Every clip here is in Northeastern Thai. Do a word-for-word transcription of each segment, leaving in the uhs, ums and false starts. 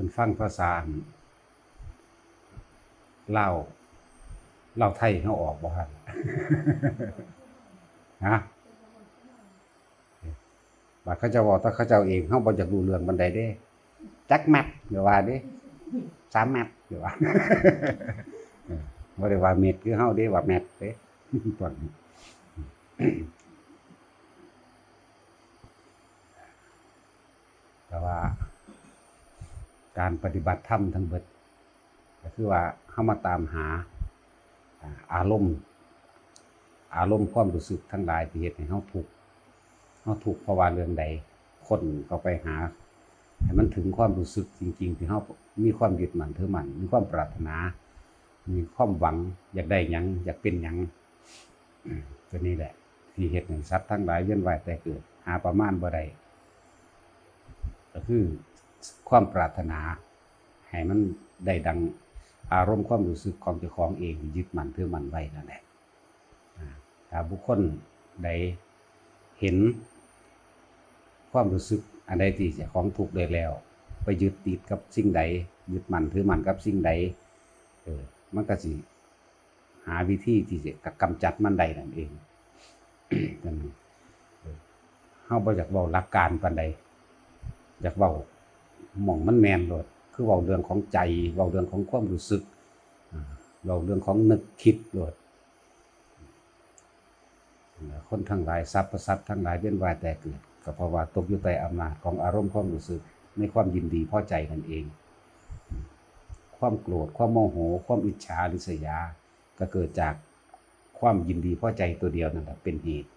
พิ่นฟังภาษาอันลาว ลาวไทยเฮาออกบ่ครับ ฮะ บาดเขาเจ้าเว้าแต่เขาเจ้าเอง เฮาบ่อยากรู้เรื่องปานใดเด้ จักแมตช์ เดี๋ยวว่าเด้ สามแมตช์ เดี๋ยวว่า เออ บ่ได้ว่าเม็ดคือเฮาเด้ ว่าแมตช์เด้ พวกนี้ แต่ว่าการปฏิบัติธรรมทั้งเบิด ก็คือว่าเฮามาตามหา อ่า อารมณ์ อารมณ์ความรู้สึกทั้งหลายที่เฮ็ดให้เฮาทุกข์ เฮาทุกข์เพราะว่าเรื่องใด ค้นเข้าไปหา ให้มันถึงความรู้สึกจริงๆ ที่เฮามีความยึดมั่นถือมั่น มีความปรารถนา มีความหวัง อยากได้หยัง อยากเป็นหยัง ตัวนี้แหละ ที่เฮ็ดให้สัตว์ทั้งหลายเวียนว่ายแต่เกิด หาประมาณบ่ได้ ก็คือความปรารถนา ให้มันได้ดังอารมณ์ความรู้สึกของเจ้าของเองที่ยึดมั่นถือมั่นไว้นั่นแหละ อ่า ถ้าบุคคลใดเห็นความรู้สึกอันใดที่เจ้าของทุกข์ได้แล้ว ไปยึดติดกับสิ่งใด ยึดมั่นถือมั่นกับสิ่งใด เออ มันก็สิหาวิธีที่จะกำจัดมันได้นั่นเอง นั่นเอง เออ เฮาบ่อยากเว้าหลักการปานใด อยากเว้าหม่องมันแม่นโลด คือเว้าเรื่องของใจ เว้าเรื่องของความรู้สึก อ่า เว้าเรื่องของนึกคิดโลด คนทั้งหลาย สรรพสัตว์ทั้งหลายเวียนว่ายแต่เกิด ก็เพราะว่าตกอยู่ใต้อำนาจของอารมณ์ความรู้สึกในความยินดีพอใจนั่นเอง ความโกรธ ความโมโห ความอิจฉาริษยา ก็เกิดจากความยินดีพอใจตัวเดียวนั่นแหละเป็นเหตุ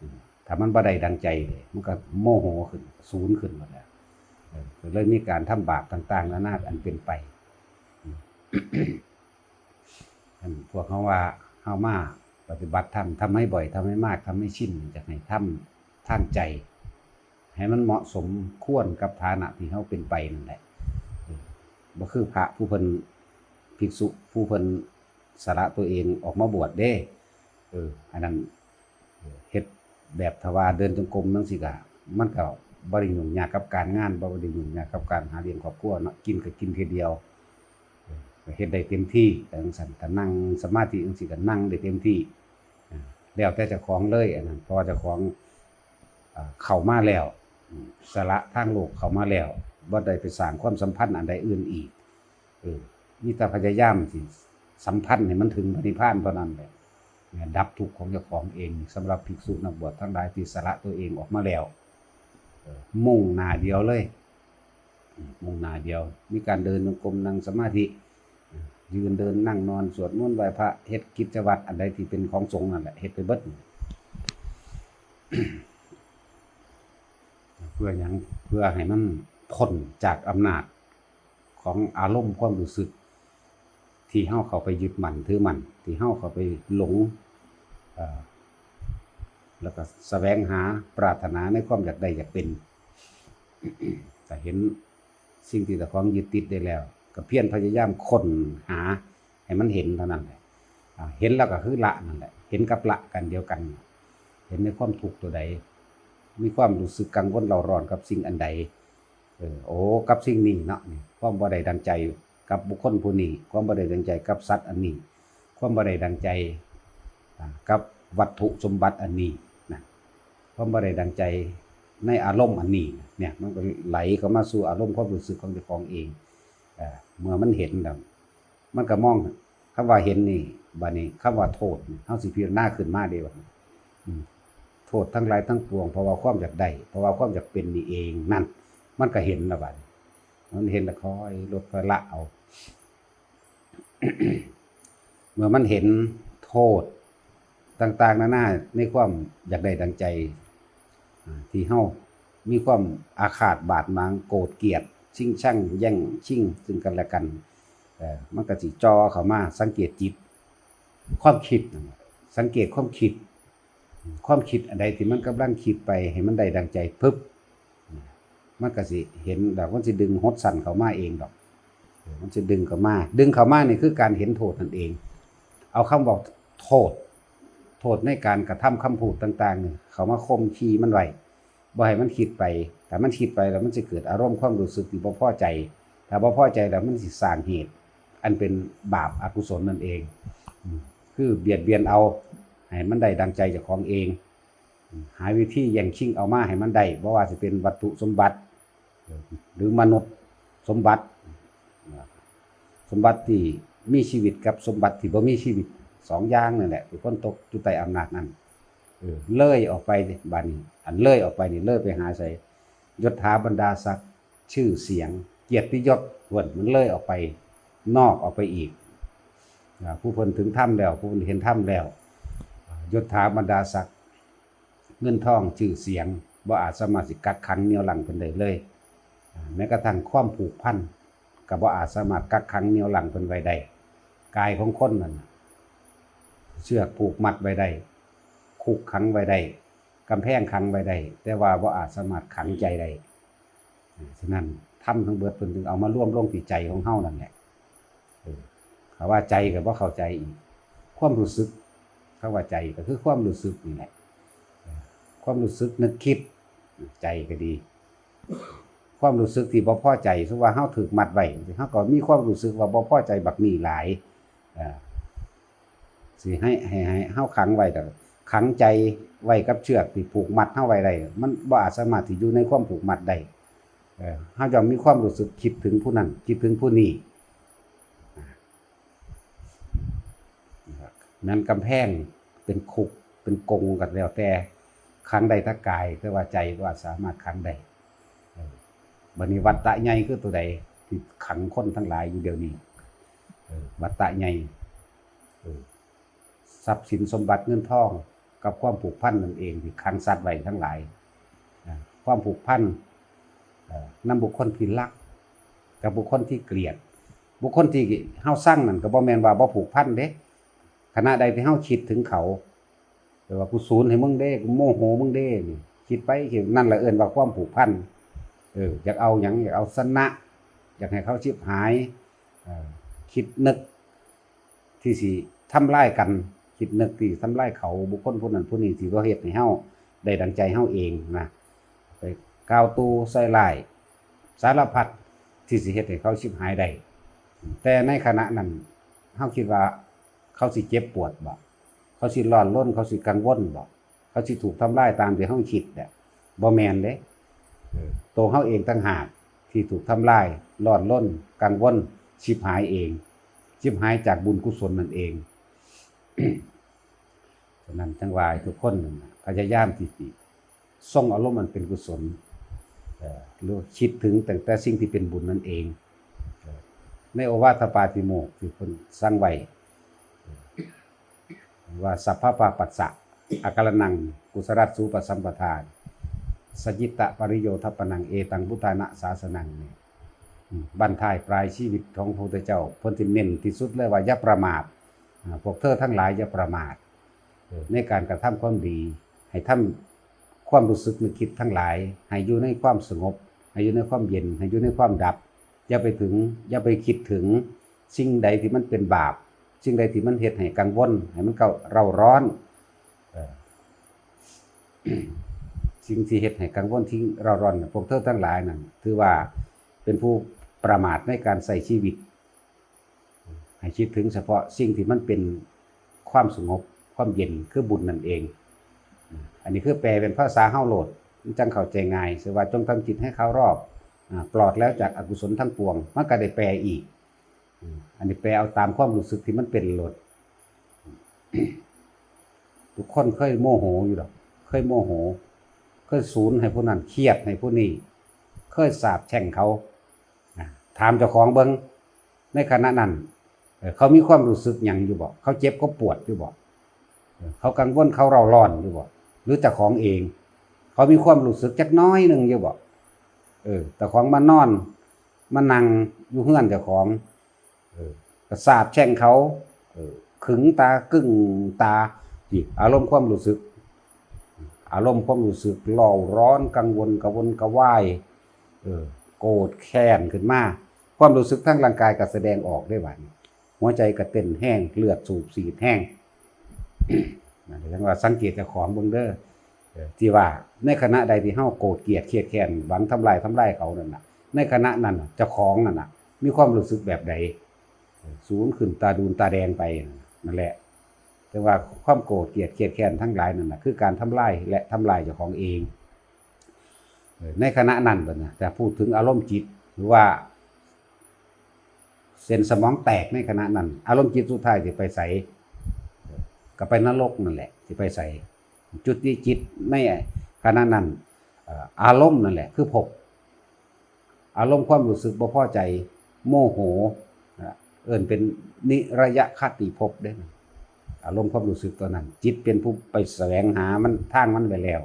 อืม ถ้ามันบ่ได้ดังใจเลย มันก็โมโหขึ้น สูนขึ้นหมดแล้ว เออ ก็เลยมีการทำบาปต่างๆ นานาอันเป็นไป อืม อันพวกเขาว่าเฮามาปฏิบัติธรรม ทำให้บ่อย ทำให้มาก ทำให้ชิน อยากให้ทำทางใจ ให้มันเหมาะสมควรกับฐานะที่เฮาเป็นไปนั่นแหละ เออ บ่คือพระผู้เพิ่น ภิกษุผู้เพิ่นสละตัวเองออกมาบวชเด้ เออ อันนั้น เฮ็ดแบบถ้าว่าเดินจงกรมจั่งซี้ก็ มันก็บ่ได้ยุ่งยากกับการงาน บ่ได้ยุ่งยากกับการหาเลี้ยงครอบครัวเนาะ กินก็กินเทื่อเดียว เออ ก็เฮ็ดได้เต็มที่ จั่งซั้น ถ้านั่งสมาธิจั่งซี้ก็นั่งได้เต็มที่ อ่า แล้วแต่เจ้าของเลยอันนั้น เพราะว่าเจ้าของ อ่า เข้ามาแล้ว อืม สละทางโลกเข้ามาแล้ว บ่ได้ไปสร้างความสัมพันธ์อันใดอื่นอีก เออ มีแต่พยายามสิสัมพันธ์ให้มันถึงพระนิพพานเท่านั้นแหละ เนี่ย ดับทุกข์ของเจ้าของเอง สำหรับภิกษุนักบวชทั้งหลายที่สละตัวเองออกมาแล้ว เออ มุ่งหน้าเดียวเลย อืม มุ่งหน้าเดียว มีการเดินจงกรม นั่งสมาธิ ยืนเดินนั่งนอน สวดมนต์ไหว้พระ เฮ็ดกิจวัตรอันใดที่เป็นของสงฆ์นั่นแหละ เฮ็ดไปเบิด เพื่อหยัง เพื่อให้มันพ้นจากอำนาจของอารมณ์ความรู้สึก ที่เฮาเข้าไปยึดมั่นถือมั่น ที่เฮาเข้าไปหลง เอ่อ แล้วก็แสวงหาปรารถนาในความอยากได้อยากเป็น แต่เห็นสิ่งที่เจ้าของยึดติดได้แล้ว ก็เพียรพยายามค้นหาให้มันเห็นเท่านั้นแหละ อ่า เห็นแล้วก็คือละนั่นแหละ เห็นกับละกันเดียวกัน เห็นในความทุกข์ตัวใด มีความรู้สึกกังวลเร่าร้อนกับสิ่งอันใด เออ โอ้ กับสิ่งนี้เนาะ นี่ ความบ่ได้ดังใจกับบุคคลผู้นี้ ความบ่ได้ดังใจกับสัตว์อันนี้ ความบ่ได้ดังใจ อ่า กับวัตถุสมบัติอันนี้นะ ความบ่ได้ดังใจในอารมณ์อันนี้นะ เนี่ย มันก็ไหลเข้ามาสู่อารมณ์ความรู้สึกของเจ้าของเอง เอ่อ เมื่อมันเห็นแล้ว มันก็มอง คำว่าเห็นนี่ บัดนี้คำว่าโทษนี่ เฮาสิพิจารณาขึ้นมาเด้ บัดนี้ อืม โทษทั้งหลายทั้งปวง เพราะว่าความอยากได้ เพราะว่าความอยากเป็นนี่เอง นั่น มันก็เห็นแล้วบัดนี้ มันเห็นแล้วค่อยลดค่อยละเอา เมื่อมันเห็นโทษต่างๆนานาในความอยากได้ดังใจ อ่า ที่เฮามีความอาฆาตบาดหมาง โกรธเกลียด ชิงชังแย่งชิงซึ่งกันและกัน เอ่อ มันก็สิจ่อเข้ามา สังเกตจิต ความคิดนั่นน่ะ สังเกตความคิด ความคิดอันใดที่มันกำลังคิดไปให้มันได้ดังใจปึ๊บ มันก็สิเห็นดอก มันสิดึงหดสั้นเข้ามาเองดอก เออ มันสิดึงเข้ามา ดึงเข้ามานี่คือการเห็นโทษนั่นเอง เอาคำว่าโทษ โทษในการกระทำคำพูดต่างๆนี่เข้ามาข่มขีมันไว้ บ่ให้มันคิดไป ถ้ามันคิดไปแล้วมันสิเกิดอารมณ์ความรู้สึกที่บ่พอใจ ถ้าบ่พอใจแล้วมันสิสร้างเหตุอันเป็นบาปอกุศลนั่นเอง อืม คือเบียดเบียนเอาให้มันได้ดังใจเจ้าของเอง อืม หาวิธีแย่งชิงเอามาให้มันได้ บ่ว่าสิเป็นวัตถุสมบัติ เออ หรือมนุษย์สมบัติ สมบัติที่มีชีวิตกับสมบัติที่บ่มีชีวิต สองอย่างนั่นแหละ ที่คนตกอยู่ใต้อำนาจนั้น เออ เลยออกไป บัดนี้ อันเลยออกไปนี่ เลยไปหาไส ยศถาบรรดาศักดิ์ ชื่อเสียง เกียรติยศ เพิ่น มันเลยออกไป นอกออกไปอีก อ่า ผู้เพิ่นถึงธรรมแล้ว ผู้เพิ่นเห็นธรรมแล้ว อ่า ยศถาบรรดาศักดิ์ เงินทอง ชื่อเสียง บ่อาจสามารถสิกักขังเหนี่ยวรั้งเพิ่นได้เลย อ่า แม้กระทั่งความผูกพัน ก็บ่อาจสามารถกักขังเหนี่ยวรั้งเพิ่นไว้ได้ กายของคนนั่นน่ะ เชือกผูกมัดไว้ได้ คุกขังไว้ได้ กำแพงขังไว้ได้ แต่ว่าบ่อาจสามารถขังใจได้ ฉะนั้นธรรมทั้งเบิดเพิ่นจึงเอามารวมลงที่ใจของเฮานั่นแหละ เออ คำว่าใจก็บ่เข้าใจอีก ความรู้สึก คำว่าใจก็คือความรู้สึกนี่แหละ เออ ความรู้สึกนึกคิด ใจก็ดี ความรู้สึกที่บ่พอใจ สมมุติว่าเฮาถูกมัดไว้ เฮาก็มีความรู้สึกว่าบ่พอใจบักนี่หลาย เออ สิให้ ให้ ให้เฮาขังไว้ ก็ขังใจไว้กับเชือกที่ผูกมัดเฮาไว้ได้ มันบ่อาจสามารถที่อยู่ในความผูกมัดได้ เออ เฮาย่อมมีความรู้สึกคิดถึงผู้นั้น คิดถึงผู้นี้ อ่า นะครับ แม้นกำแพงเป็นคุก เป็นกรงก็แล้วแต่ ขังได้แต่กาย แต่ว่าใจบ่อาจสามารถขังได้ เออ บัดนี้วัฏฏะใหญ่คือตัวใด ที่ขังคนทั้งหลายอยู่เดี๋ยวนี้ เออ วัฏฏะใหญ่ เออ ทรัพย์สินสมบัติเงินทอง กับความผูกพันนั่นเองที่ขังสัตว์ไว้ทั้งหลาย อ่า ความผูกพัน เอ่อ นำบุคคลที่รัก กับบุคคลที่เกลียด บุคคลที่เฮาซังนั่นก็บ่แม่นว่าบ่ผูกพันเด้ ขณะใดที่เฮาคิดถึงเขา แต่ว่ากูสูนให้มึงเด้ กูโมโหมึงเด้นี่ คิดไปคิด นั่นแหละเอิ้นว่าความผูกพัน เออ อยากเอาหยัง อยากเอาชนะ อยากให้เขาฉิบหาย เอ่อ คิดนึกที่สิทำลายกัน คิดนึกที่ทำลายเขา บุคคลผู้นั้นผู้นี้ที่บ่เฮ็ดให้เฮาได้ดังใจเฮาเองนะ ไปกล่าวตู่ใส่ร้าย สารพัดที่สิเฮ็ดให้เขาฉิบหายได้ แต่ในขณะนั้น เฮาคิดว่าเขาสิเจ็บปวดบ่ เขาสิร้อนรน เขาสิกังวลบ่ เขาสิถูกทำลายตามที่เฮาคิดเนี่ย บ่แม่นเด้ เออ ตัวเฮาเองต่างหากที่ถูกทำลาย ร้อนรน กังวล ฉิบหายเอง ฉิบหายจากบุญกุศลนั่นเอง ฉะนั้นจั่งว่าให้ทุกคนนั่นน่ะ พยายามที่สิทรงอารมณ์อันเป็นกุศล เอ่อ หรือคิดถึงตั้งแต่สิ่งที่เป็นบุญนั่นเอง เอ่อ ในโอวาทปาติโมกข์ที่เพิ่นสั่งไว้ ว่า สัพพะปาปัสสะ อะการะณัง กุศลัสสูปสัมปทา สจิตตะปริโยทัปปนัง เอตังพุทธานะสาสนัง เนี่ย อืม บั้นท้ายปลายชีวิตของพระพุทธเจ้า เพิ่นสิเน้นที่สุดเลยว่าอย่าประมาท อ่า พวกเธอทั้งหลายอย่าประมาท เออ ในการกระทำความดี ให้ทำความรู้สึกนึกคิดทั้งหลาย ให้อยู่ในความสงบ ให้อยู่ในความเย็น ให้อยู่ในความดับ อย่าไปถึง อย่าไปคิดถึงสิ่งใดที่มันเป็นบาป สิ่งใดที่มันเฮ็ดให้กังวล ให้มันเร่าร้อน เออ สิ่งที่เฮ็ดให้กังวล ที่เร่าร้อนน่ะ พวกเธอทั้งหลายนั่น ถือว่าเป็นผู้ประมาทในการใช้ชีวิต ให้คิดถึงเฉพาะสิ่งที่มันเป็นความสงบ ความเย็น คือบุญนั่นเอง อันนี้คือแปลเป็นภาษาเฮาโลด มันจั่งเข้าใจง่าย ชื่อว่าจงทำจิตให้เคารอบ อ่า ปลอดแล้วจากอกุศลทั้งปวง มันก็ได้แปลอีก อืม อันนี้แปลเอาตามความรู้สึกที่มันเป็นโลด ทุกคนเคยโมโหอยู่ดอก เคยโมโห เคยสูนให้ผู้นั้น เครียดให้ผู้นี้ เคยสาปแช่งเขา นะ ถามเจ้าของเบิ่ง ในขณะนั้น เอ่อ เขามีความรู้สึกหยังอยู่บ่ เขาเจ็บเขาปวดอยู่บ่ เออ เขากังวลเขาเร่าร้อนอยู่บ่ หรือเจ้าของเอง เขามีความรู้สึกจักน้อยหนึ่งอยู่บ่ เออ เจ้าของมานอน มานั่งอยู่เฮือนเจ้าของ เออ ก็สาปแช่งเขา เออ ขึงตา กึ้งตา นี่ อารมณ์ความรู้สึก อารมณ์ความรู้สึกเร่าร้อน กังวล กระวนกระวาย เออ โกรธแค้นขึ้นมา ความรู้สึกทางร่างกายก็แสดงออกได้บัดนี้ หัวใจก็เต้นแฮง เลือดสูบฉีดแฮง นั่นเรียกว่าสังเกตเจ้าของเบิ่งเด้อ เออ ที่ว่าในขณะใดที่เฮาโกรธเกลียดเครียดแค้น หวังทำลาย ทำลายเขานั่นน่ะ ในขณะนั้นน่ะ เจ้าของนั่นน่ะ มีความรู้สึกแบบใด สูงขึ้นตาดูนตาแดงไป นั่นแหละ แต่ว่าความโกรธเกลียดเคียดแค้นทั้งหลายนั่นแหละคือการทำลายและทำลายเจ้าของเอง ในขณะนั้นบัดนะถ้าพูดถึงอารมณ์จิต หรือว่าเส้นสมองแตกในขณะนั้น อารมณ์จิตสุดท้ายสิไปใส ก็ไปนรกนั่นแหละสิไปใส จุติจิตในขณะนั้น อารมณ์นั่นแหละคือภพ อารมณ์ความรู้สึกบ่พอใจ โมโห เอิ้นเป็นนิรยคติภพเด้ อารมณ์ความรู้สึกตัวนั้น จิตเป็นผู้ไปแสวงหามันทางมันไปแล้ว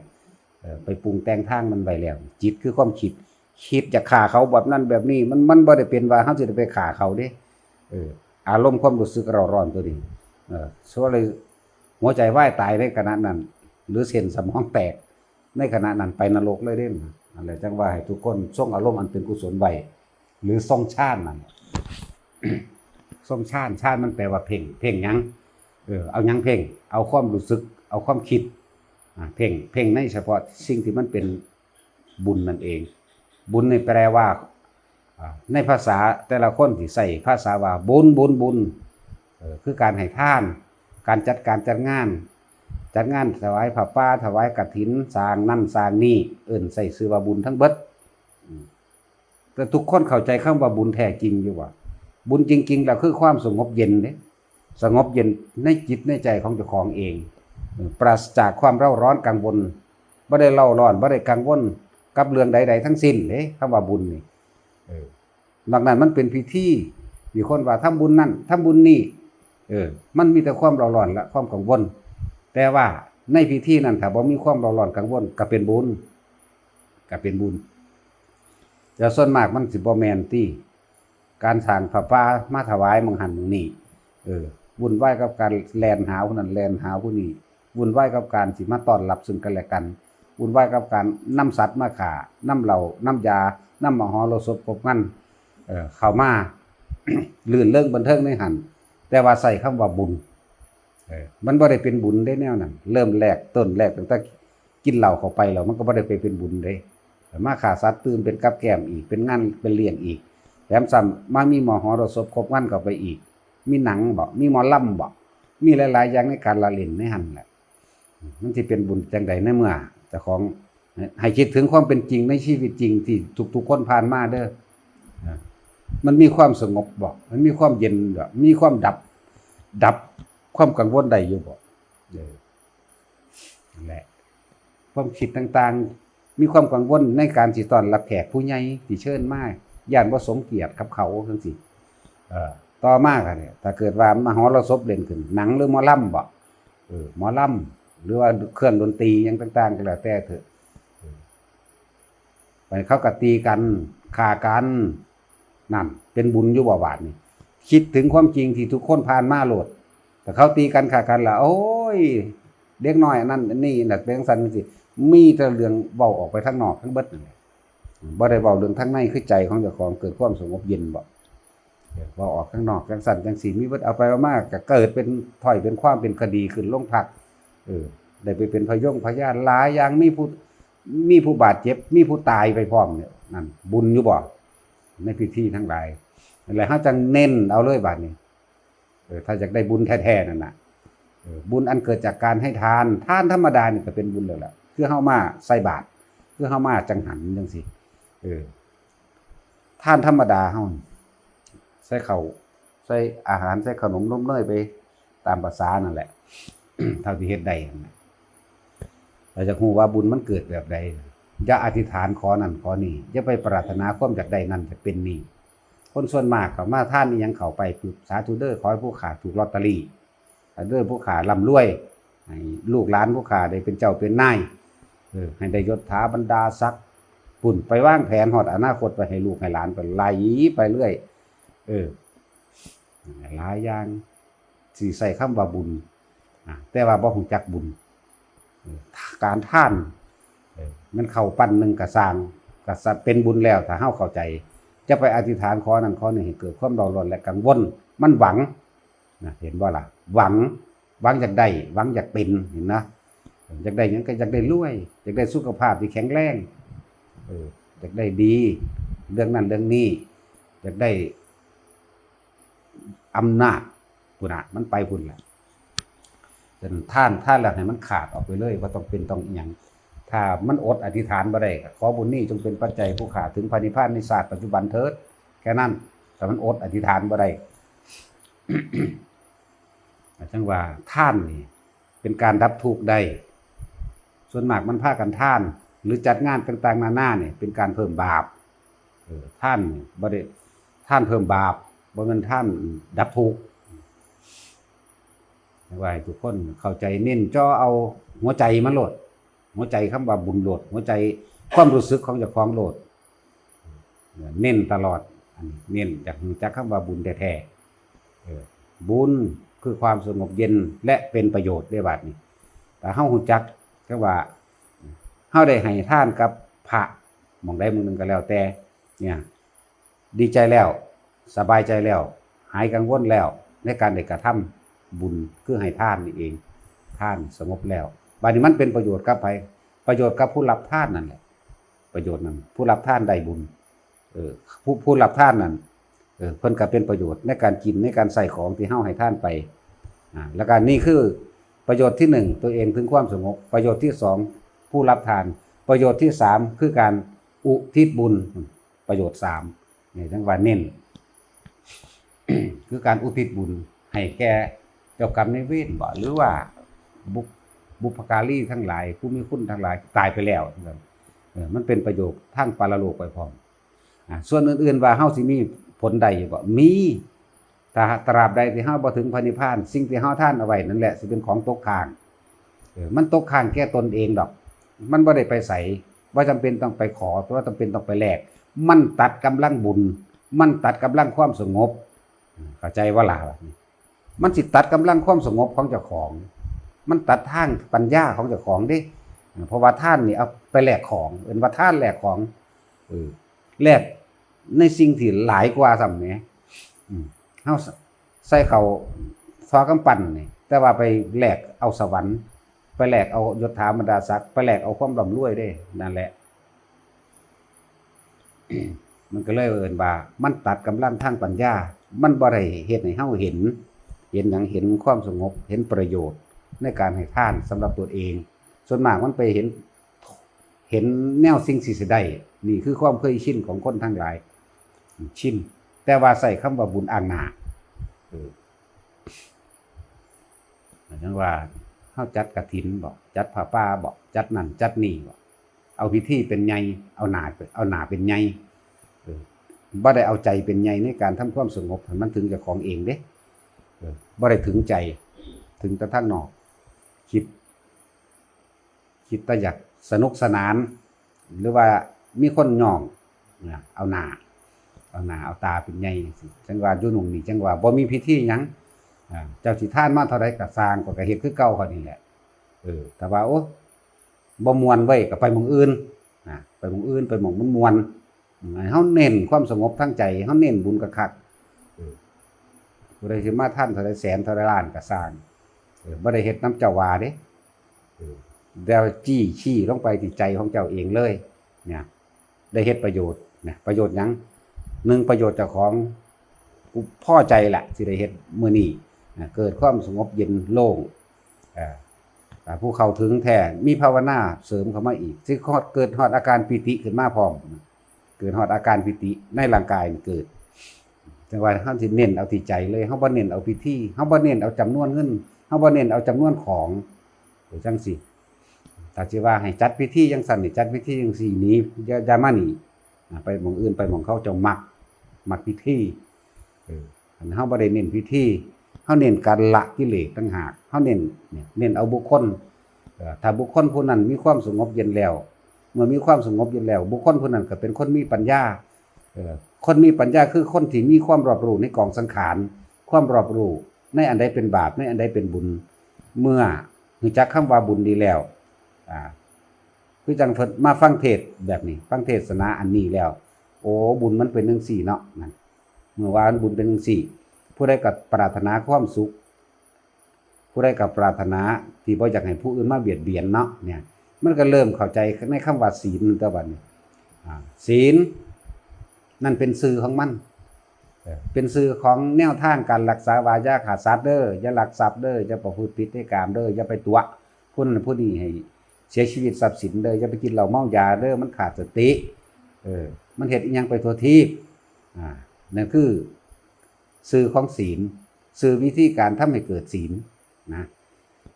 ไปปรุงแต่งทางมันไปแล้ว จิตคือความคิด คิดจะฆ่าเขาแบบนั้นแบบนี้ มันมันบ่ได้เป็นว่าเขาจะไปฆ่าเขาเด้ เออ อารมณ์ความรู้สึกเร่าร้อนตัวนี้ เออส่วนเลยหัวใจวายตายในขณะนั้น หรือเส้นสมองแตกในขณะนั้นไปนรกเลยเด้นั่นแหละจังว่าให้ทุกคนทรงอารมณ์อันเป็นกุศลไว้ หรือทรงฌานนั่นทรงฌานฌานมันแปลว่าเพ่ง เพ่งยังเออเอายังเพ่ง เอาความรู้สึก เอาความคิดเพ่งเพ่งในเฉพาะสิ่งที่มันเป็นบุญนั่นเอง บุญนี่แปลว่าในภาษาแต่ละคนที่ใส่ภาษาว่าบุญบุญบุญคือการให้ทาน การจัดการจัดงาน จัดงานถวายผ้าป่าถวายกฐินสร้างนั่นสร้างนี่เอิ้นใส่ชื่อว่าบุญทั้งเบิดแต่ทุกคนเข้าใจคำว่าบุญแท้จริงอยู่ว่าบุญจริงๆแล้วคือความสงบเย็นเด้สงบเย็นในจิตในใจของเจ้าของเองปราศจากความเร่าร้อนกังวลบ่ได้เร่าร้อนบ่ได้กังวลกับเรื่องใดๆทั้งสิ้นเด้คำว่าบุญนี่เออนอกนั้นมันเป็นพิธีมีคนว่าทำบุญนั่นทำบุญนี่เออมันมีแต่ความเร่าร้อนและความกังวล แต่ว่าในพิธีนั้นถ้าบ่มีความเร่าร้อนกังวลก็เป็นบุญก็เป็นบุญแต่ส่วนมากมันสิบ่แม่นติการสร้างผ้าป่ามาถวายหม่องหั่นหม่องนี่เออวุ่นวายกับการแล่นหาผู้นั้นแล่นหาผู้นี้วุ่นวายกับการสิมาต้อนรับซึ่งกันและกันวุ่นวายกับการนำสัตว์มาฆ่านำเหล้านำยานำมหรสพครบงานเออเข้ามา รื่นเริงบันเทิงในหั่นแต่ว่าใส่คำว่าบุญเออมันบ่ได้เป็นบุญได้แนวนั้นเริ่มแรกต้นแรกตั้งแต่กินเหล้าเข้าไปแล้วมันก็บ่ได้ไปเป็นบุญเด้มาฆ่าสัตว์ตื่มเป็นกับแกล้มอีกเป็นงานเป็นเลี้ยงอีกแถมซ้ำมามีมหรสพครบงานเข้าไปอีกมีหนังบ่มีหมอลำบ่มีหลายๆอย่างในการละเล่นในหั่นแหละมันสิเป็นบุญจังใดในเมื่อเจ้าของให้คิดถึงความเป็นจริงในชีวิตจริงที่ทุกๆคนผ่านมาเด้อมันมีความสงบบ่มันมีความเย็นบ่มีความดับ ดับความกังวลได้อยู่บ่เออนั่นแหละความคิดต่างๆ มีความกังวลในการสิต้อนรับแขกผู้ใหญ่ที่เชิญมาย่านบ่สมเกียรติกับเขาจังซี่เอ่อต่อมาก็เนี่ยถ้าเกิดว่ามหรสพเล่นขึ้นหนังหรือหมอลำบ่เออหมอลำหรือว่าเครื่องดนตรีหยังต่างๆก็แล้วแต่เถอะเออ ไปเขาก็ตีกันฆ่ากันนั่นเป็นบุญอยู่บ่บาดนี่คิดถึงความจริงที่ทุกคนผ่านมาโลดแต่เขาตีกันฆ่ากันละโอ้ยเด็กน้อยอันนั้นอันนี้น่ะเป็นจั่งซั่นจั่งซี่มีแต่เรื่องเว้าออกไปทางนอกทั้งเบิดนั่นแหละบ่ได้เว้าเรื่องทางในคือใจของเจ้าของเกิดความสงบเย็นบ่เว้าออกข้างนอกจั่งซั่นจั่งซี่มีเบิดเอาไปเอามาก็เกิดเป็นถ้อยเป็นความเป็นคดีขึ้นโรงพักเออได้ไปเป็นพยงพยานหลายอย่างมีผู้ มีผู้บาดเจ็บ มีผู้ตายไปพร้อมเนี่ยนั่นบุญอยู่บ่ในพิธีทั้งหลายนั่นแหละเขาจังเน้นเอาเลยบาดนี้เออถ้าอยากได้บุญแท้ๆนั่นน่ะเออบุญอันเกิดจากการให้ทานทานธรรมดานี่ก็เป็นบุญแล้วล่ะคือเฮามาใส่บาตรคือเฮามาจังหันจังซี่เออทานธรรมดาเฮาใส่ข้าวใส่อาหารใส่ขนมนมเนยไปตามประสานั่นแหละเท่าที่เฮ็ดได้นั่นแหละ เราจะรู้ว่าบุญมันเกิดแบบใดอย่าอธิษฐานขอนั่นขอนี่อย่าไปปรารถนาความอยากได้นั่นจะเป็นนี่คนส่วนมากเขามาทานอีหยังเขาไปปุ๊บสาธุเด้อขอให้ผู้ข้าถูกลอตเตอรี่สาธุเด้อผู้ข้าร่ำรวยให้ลูกหลานผู้ข้าได้เป็นเจ้าเป็นนายเออให้ได้ยศถาบรรดาศักดิ์ปุ่นไปวางแผนฮอดอนาคตไปให้ลูกให้หลานไปไหลไปเรื่อยเออหลายอย่าง สิใส่คำว่าบุญนะแต่ว่าบ่ฮู้จักบุญเออการทานเออมันเข้าปันหนึ่งกะสร้างกะสะเป็นบุญแล้วถ้าเฮาเข้าใจ จะไปอธิษฐานขอนั่นขอนี่ให้เกิดความเร่าร้อนและกังวลมันหวังนะเห็นบ่ล่ะหวังหวังอยากได้หวังอยากเป็นเห็นนะอยากได้หยังก็อยากได้รวยอยากได้สุขภาพที่แข็งแรงเอออยากได้ดีเรื่องนั้นเรื่องนี้อยากได้ อำนาจพุ้นน่ะ มันไปพุ้นแหละ เป็นทาน ทานแล้วให้มันขาดออกไปเลย บ่ต้องเป็นต้องอิหยัง ถ้ามันอดอธิษฐานบ่ได้ ก็ขอบุญนี้จงเป็นปัจจัยผู้ข้าถึงพระนิพพานในชาติปัจจุบันเถิด แค่นั้น แต่มันอดอธิษฐานบ่ได้ จั่งว่าทานนี่เป็นการดับทุกข์ได้ ส่วนมากมันพากันทาน หรือจัดงานต่างๆนานาเนี่ย เป็นการเพิ่มบาป เออ ทานนี่บ่ได้ ทานเพิ่มบาป บ่แม่นทานดับทุกข์ ว่าให้ทุกคนเข้าใจ เน้นจ่อเอาหัวใจมันโลด หัวใจคำว่าบุญโลด หัวใจความรู้สึกของเจ้าของโลด เน้นตลอด อันนี้เน้น อยากรู้จักคำว่าบุญแท้ๆ เออ บุญคือความสงบเย็นและเป็นประโยชน์เด้ บาดนี้ ถ้าเฮารู้จัก ก็ว่าเฮาได้ให้ทานกับพระหม่องใดหม่องหนึ่งก็แล้วแต่ เนี่ย ดีใจแล้ว สบายใจแล้ว หายกังวลแล้ว ในการได้กระทำบุญ คือให้ทานนี่เอง ทานสงบแล้ว บาดนี้มันเป็นประโยชน์กับไผ ประโยชน์กับผู้รับทานนั่นแหละ ประโยชน์นั้น ผู้รับทานได้บุญ เออ ผู้ ผู้รับทานนั่น เออ เพิ่นก็เป็นประโยชน์ในการกิน ในการใช้ของที่เฮาให้ทานไป อ่า แล้วก็นี่คือประโยชน์ที่หนึ่ง ตัวเองถึงความสงบ ประโยชน์ที่สอง ผู้รับทาน ประโยชน์ที่สาม คือการอุทิศบุญ ประโยชน์สาม เนี่ย จั่งว่าเน้น คือการอุทิศบุญให้แก่เจ้ากรรมนายเวรบ่ หรือว่าบุพ- บุพการีทั้งหลาย ผู้มีคุณทั้งหลายตายไปแล้ว เออ มันเป็นประโยชน์ทางปรโลกไปพร้อม อ่า ส่วนอื่นๆว่าเฮาสิมีผลใดอยู่บ่ มี ถ้าตราบใดที่เฮาบ่ถึงพระนิพพาน สิ่งที่เฮาทานเอาไว้นั่นแหละสิเป็นของตกค้าง เออ มันตกค้างแก่ตนเองดอก มันบ่ได้ไปไส บ่จำเป็นต้องไปขอ บ่จำเป็นต้องไปแลก มันตัดกำลังบุญ มันตัดกำลังความสงบ เข้าใจบ่ล่ะ มันสิตัดกำลังความสงบของเจ้าของ มันตัดทางปัญญาของเจ้าของเด้ เพราะว่าทานนี่เอาไปแลกของ เอิ้นว่าทานแลกของ เออ แลกในสิ่งที่หลายกว่าซ้ำแหม อืม เฮาใส่เข้าซอกำปั้นนี่ แต่ว่าไปแลกเอาสวรรค์ ไปแลกเอายศถาบรรดาศักดิ์ ไปแลกเอาความร่ำรวยเด้ นั่นแหละ มันก็เลยเอิ้นว่ามันตัดกำลังทางปัญญา มันบ่ได้เฮ็ดให้เฮาเห็น เห็นหยัง เห็นความสงบ เห็นประโยชน์ในการให้ทานสำหรับตัวเอง ส่วนมากมันไปเห็น เห็นแนวสิ่งที่สิได้ นี่คือความเคยชินของคนทั้งหลาย ชิน แต่ว่าใช้คำว่าบุญอ้างหน้า เออ จั่งว่าเฮาจัดกฐินบ่ จัดผ้าป่าบ่ จัดนั่นจัดนี่บ่ เอาพิธีเป็นใหญ่ เอาหน้า เอาหน้าเป็นใหญ่ เออ บ่ได้เอาใจเป็นใหญ่ในการทำความสงบให้มันถึงเจ้าของเองเด้ เออ บ่ได้ถึงใจ ถึงแต่ทางนอก คิด คิดแต่อยากสนุกสนาน หรือว่ามีคนย่อง นะ เอาหน้า เอาหน้า เอาตาเป็นใหญ่จั่งซี้ จั่งว่าอยู่หนุ่งนี่ จั่งว่าบ่มีพิธีหยัง อ่า เจ้าสิทานมาเท่าใดก็ซ่าง ข้อยก็เฮ็ดคือเก่าข้อยนี่แหละ เออ แต่ว่า โอ้ บ่ม่วนเว้ย ก็ไปหม่องอื่น นะ ไปหม่องอื่น ไปหม่องมันม่วน อืม ให้เฮาเน้นความสงบทางใจ เฮาเน้นบุญคักๆ เออ ผู้ใดสิมาทานเท่าใดแสนเท่าใดล้านก็ซ่าง เออ บ่ได้เฮ็ดนำเจ้าว่าเด้ เออ แล้วจี้ชี้ลงไปที่ใจของเจ้าเองเลย เนี่ย ได้เฮ็ดประโยชน์นะ ประโยชน์หยัง หนึ่ง ประโยชน์เจ้าของ กูพอใจแหละที่ได้เฮ็ดมื้อนี้นะ เกิดความสงบเย็นโล่ง เอ่อ อ่า ผู้เข้าถึงแท้ มีภาวนาเสริมเข้ามาอีก สิเกิดฮอดอาการปีติขึ้นมาพร้อม เกิดฮอดอาการปีติในร่างกายนี่เกิด จั่งว่าเฮาสิเน้นเอาที่ใจเลย เฮาบ่เน้นเอาพิธี เฮาบ่เน้นเอาจำนวนเงิน เฮาบ่เน้นเอาจำนวนของ เออ จั่งซี้ ถ้าสิว่าให้จัดพิธีจั่งซั้นนี่ จัดพิธีจั่งซี้ หนี อย่า อย่ามานี่ อ่า ไปหม่องอื่น ไปหม่องเขาเจ้ามัก มักพิธี เออ อันเฮาบ่ได้เน้นพิธี เฮาเน้นการละกิเลสต่างหาก เฮาเน้น เนี่ย เน้นเอาบุคคล เอ่อ ถ้าบุคคลผู้นั้นมีความสงบเย็นแล้ว เมื่อมีความสงบเย็นแล้ว บุคคลผู้นั้นก็เป็นคนมีปัญญา เอ่อ คนมีปัญญาคือคนที่มีความรอบรู้ในกองสังขาร ความรอบรู้ในอันใดเป็นบาป ในอันใดเป็นบุญ เมื่อรู้จักคำว่าบุญดีแล้ว อ่า คือจั่งเพิ่นมาฟังเทศน์แบบนี้ ฟังเทศนาอันนี้แล้ว โอ้ บุญมันเป็นจั่งซี้เนาะ นั่น เมื่อว่าบุญเป็นจั่งซี้ ผู้ใดก็ปรารถนาความสุข ผู้ใดก็ปรารถนาที่บ่อยากให้ผู้อื่นมาเบียดเบียนเนาะ เนี่ย มันก็เริ่มเข้าใจในคำว่าศีล แต่บัดนี้ อ่า ศีล นั่นเป็นชื่อของมัน เออ เป็นชื่อของแนวทางการรักษาว่าอย่าฆ่าสัตว์เด้อ อย่าลักทรัพย์เด้อ อย่าประพฤติผิดในกามเด้อ อย่าไปตั๋วผู้นั้นผู้นี้ให้เสียชีวิตทรัพย์สินเด้อ อย่าไปกินเหล้าเมายาเด้อ มันขาดสติ เออ มันเฮ็ดอิหยังไปทั่วทีป อ่า นั่นคือชื่อของศีล ชื่อวิธีการทำให้เกิดศีลนะ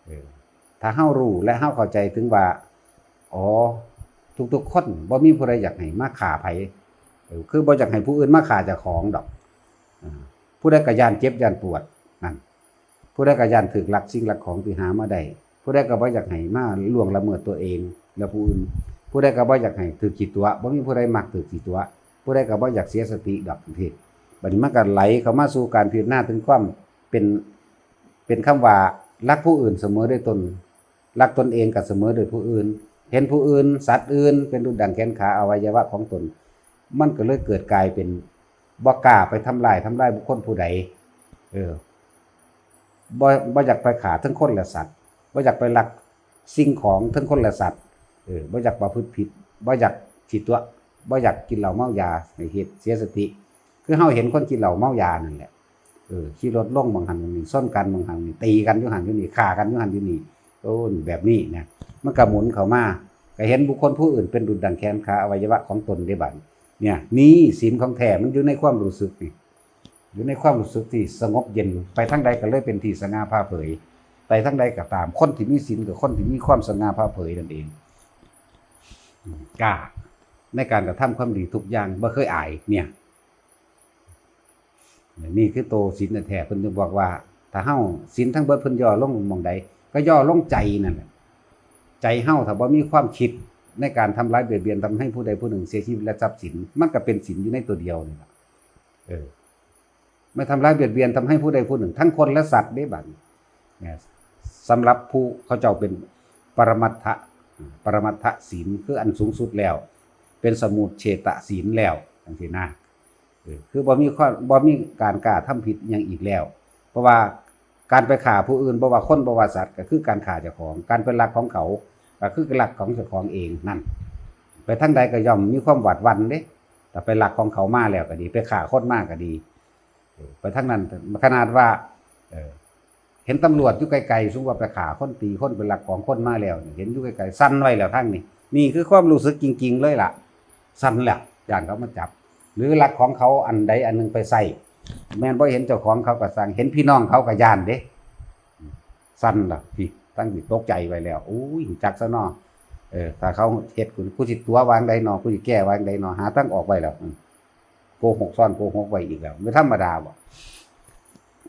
เออ ถ้าเฮารู้และเฮาเข้าใจถึงว่า อ๋อ ทุกๆคนบ่มีผู้ใดอยากให้มาฆ่าไผ เออ คือบ่อยากให้ผู้อื่นมาฆ่าเจ้าของดอก อ่า ผู้ใดก็ย้านเจ็บย้านปวด นั่น ผู้ใดก็ย้านถูกลักสิ่งลักของที่หามาได้ ผู้ใดก็บ่อยากให้มาล่วงละเมิดตัวเองและผู้อื่น ผู้ใดก็บ่อยากให้ถูกขี้ตั๋ว บ่มีผู้ใดมักถูกขี้ตั๋ว ผู้ใดก็บ่อยากเสียสติดอกจังซี้ บัดนี้มันก็ไหลเข้ามาสู่การพิจารณาถึงความเป็น เป็นคำว่ารักผู้อื่นเสมอด้วยตน รักตนเองก็เสมอด้วยผู้อื่น เห็นผู้อื่น สัตว์อื่น เป็นดุจดั่งแขนขาอวัยวะของตน มันก็เลยเกิดกลายเป็นบ่กล้าไปทำลาย ทำลายบุคคolผู้ใด เออ บ่ บ่อยากไปฆ่าทั้งคนและสัตว์ บ่อยากไปลักสิ่งของทั้งคนและสัตว์ เออ บ่อยากประพฤติผิด บ่อยากขี้ตั๋ว บ่อยากกินเหล้าเมายา ให้เฮ็ดเสียสติ คือเฮาเห็นคนกินเหล้าเมายานั่นแหละ เออ ขี่รถลงหม่องหั้นหม่องนี้ ชนกันหม่องหั้นนี่ ตีกันอยู่หั้นอยู่นี่ ฆ่ากันอยู่หั้นอยู่นี่ โอ้ แบบนี้นะ มันก็หมุนเข้ามา ก็เห็นบุคคลผู้อื่นเป็นดุจดั่งแขนขาอวัยวะของตนได้บัดนี้ เนี่ย นี่ศีลของแท้มันอยู่ในความรู้สึกนี่ อยู่ในความรู้สึกที่สงบเย็น ไปทางใดก็เลยเป็นที่สง่าผ่าเผย ไปทางใดก็ตาม คนที่มีศีลคือคนที่มีความสง่าผ่าเผยนั่นเอง อืม กล้าในการกระทำความดีทุกอย่าง บ่เคยอาย เนี่ย นี่คือโตศีลแท้ๆ เพิ่นจึงบอกว่า ถ้าเฮาศีลทั้งเบิดเพิ่นย่อลงหม่องใด ก็ย่อลงใจนั่นแหละ ใจเฮาถ้าบ่มีความคิดในการทำร้ายเบียดเบียนทำให้ผู้ใดผู้หนึ่งเสียชีวิตและทรัพย์สิน มันก็เป็นศีลอยู่ในตัวเดียวนี่ล่ะ เออ ไม่ทำร้ายเบียดเบียนทำให้ผู้ใดผู้หนึ่ง ทั้งคนและสัตว์เด้บัดนี้ เนี่ย สำหรับผู้เขาเจ้าเป็นปรมัตถะ ปรมัตถศีลคืออันสูงสุดแล้ว เป็นสมุจเฉทศีลแล้วจังซี้นะ เออ คือบ่มีความ บ่มีการกล้าทำผิดหยังอีกแล้ว เพราะว่าการไปฆ่าผู้อื่น บ่ว่าคน บ่ว่าสัตว์ ก็คือการฆ่าเจ้าของ การไปลักของเขา ก็คือลักของเจ้าของเองนั่น ไปทางใดก็ย่อมมีความหวาดหวั่นเด้ ถ้าไปลักของเขามาแล้วก็ดี ไปฆ่าคนมาก็ดี เออ ไปทางนั้น ขนาดว่า เออ เห็นตำรวจอยู่ไกลๆ สมมุติว่าไปฆ่าคนตีคนไปลักของคนมาแล้วนี่ เห็นอยู่ไกลๆ สั่นไว้แล้วทางนี้ นี่คือความรู้สึกจริงๆ เลยล่ะ สั่นแล้ว ย้านเขามาจับ หรือลักของเขาอันใดอันหนึ่งไปใช้ แม่นบ่เห็นเจ้าของเขาก็สั่น เห็นพี่น้องเขาก็ย้านเด้ สั่นล่ะ พี่ ตั้งอยู่ตกใจไว้แล้ว อุ้ย จักซะเนาะ เออ ถ้าเขาเฮ็ดกู กูสิตั๋ววางใดเนาะ กูสิแก้วางใดเนาะ หาทางออกไว้แล้ว อืม โกหกซ้อนโกหกไว้อีกแล้ว ไม่ธรรมดาบ่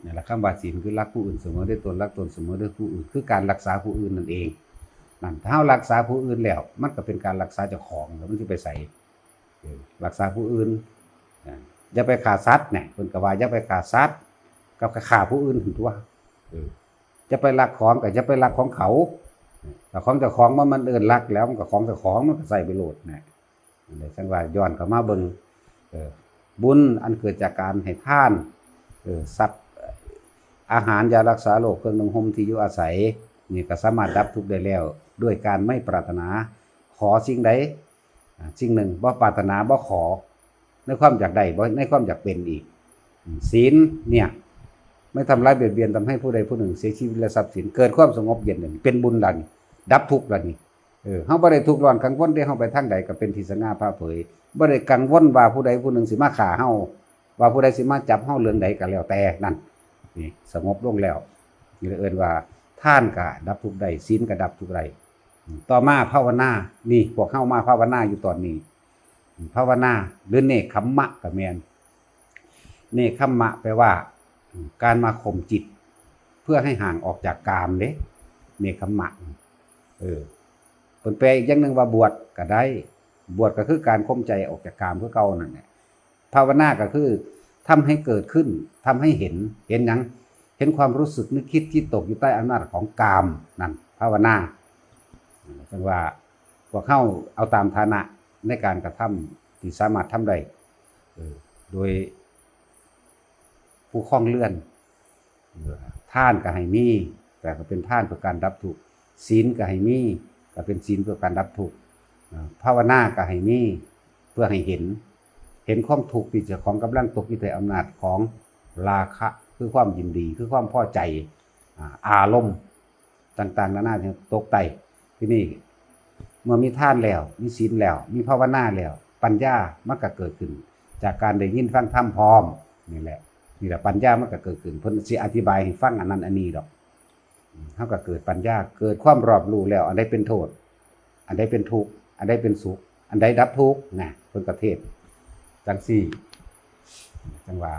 นั่นแหละ คำว่าศีลคือรักผู้อื่นเสมอด้วยตน รักตนเสมอด้วยผู้อื่น คือการรักษาผู้อื่นนั่นเอง นั่น ถ้าเรารักษาผู้อื่นแล้ว มันก็เป็นการรักษาเจ้าของ แล้วมันสิไปไส เออ รักษาผู้อื่น อ่า อย่าไปฆ่าสัตว์เนี่ย เพิ่นก็ว่าอย่าไปฆ่าสัตว์ ก็ฆ่าผู้อื่นหั่นตั๊ว เออ อย่าไปลักของก็อย่าไปลักของเขา ถ้าของเจ้าของมัน มันเอิ้นลักแล้ว มันก็ของเจ้าของ มันก็ใส่ไปโลดนะ นั่นแหละ จั่งว่าย้อนเข้ามาเบิ่ง เออ บุญอันเกิดจากการให้ทาน เออ ทรัพย์ อาหาร ยารักษาโรค เครื่องนุ่งห่ม ที่อยู่อาศัย นี่ก็สามารถดับทุกข์ได้แล้ว ด้วยการไม่ปรารถนาขอสิ่งใด อ่า สิ่งหนึ่ง บ่ปรารถนา บ่ขอ ในความอยากได้ บ่ในความอยากเป็นอีก อืม ศีลเนี่ย ไม่ทำร้ายเบียดเบียนทำให้ผู้ใดผู้หนึ่งเสียชีวิตและทรัพย์สิน เกิดความสงบเย็น เป็นบุญละนี่ ดับทุกข์ละนี่ เออ เฮาบ่ได้ทุกข์ร้อนกังวลเด้ เฮาไปทางใดก็เป็นที่สง่าผ่าเผย บ่ได้กังวลว่าผู้ใดผู้หนึ่งสิมาฆ่าเฮา ว่าผู้ใดสิมาจับเฮาเรื่องใดก็แล้วแต่นั่น นี่สงบลงแล้ว นี่เอิ้นว่าทานก็ดับทุกข์ได้ ศีลก็ดับทุกข์ได้ ต่อมาภาวนา นี่พวกเฮามาภาวนาอยู่ตอนนี้ ภาวนาหรือเนกขัมมะก็แม่น เนกขัมมะแปลว่า การมาข่มจิต เพื่อให้ห่างออกจากกามเด้ เนกขัมมะ เออ เพิ่นแปลอีกอย่างหนึ่งว่าบวชก็ได้ บวชก็คือการข่มใจออกจากกามคือเก่านั่นแหละ ภาวนาก็คือทำให้เกิดขึ้น ทำให้เห็น เห็นหยัง เห็นความรู้สึกนึกคิดที่ตกอยู่ใต้อำนาจของกาม นั่นภาวนา จั่งว่าพวกเฮาเอาตามฐานะในการกระทำที่สามารถทำได้ เออ โดยผู้ครองเรือน เออ ทานก็ให้มี แต่ก็เป็นทานเพื่อการดับทุกข์ ศีลก็ให้มี ก็เป็นศีลเพื่อการดับทุกข์ เอ่อ ภาวนาก็ให้มี เพื่อให้เห็น เห็นความทุกข์ที่เจ้าของกำลังตกอยู่ใต้อำนาจของราคะ คือความยินดี คือความพอใจ อ่า อารมณ์ต่างๆนานาที่ตกใต้ ทีนี้เมื่อมีทานแล้ว มีศีลแล้ว มีภาวนาแล้ว ปัญญามันก็เกิดขึ้น จากการได้ยินฟังธรรมพร้อม นี่แหละ นี่แหละปัญญามันก็เกิดขึ้น เพิ่นสิอธิบายให้ฟังอันนั้นอันนี้ดอก เฮาก็เกิดปัญญา เกิดความรอบรู้แล้ว อันใดเป็นโทษ อันใดเป็นทุกข์ อันใดเป็นสุข อันใดดับทุกข์นะ เพิ่นก็เทศน์จั่งซี้ จั่งว่า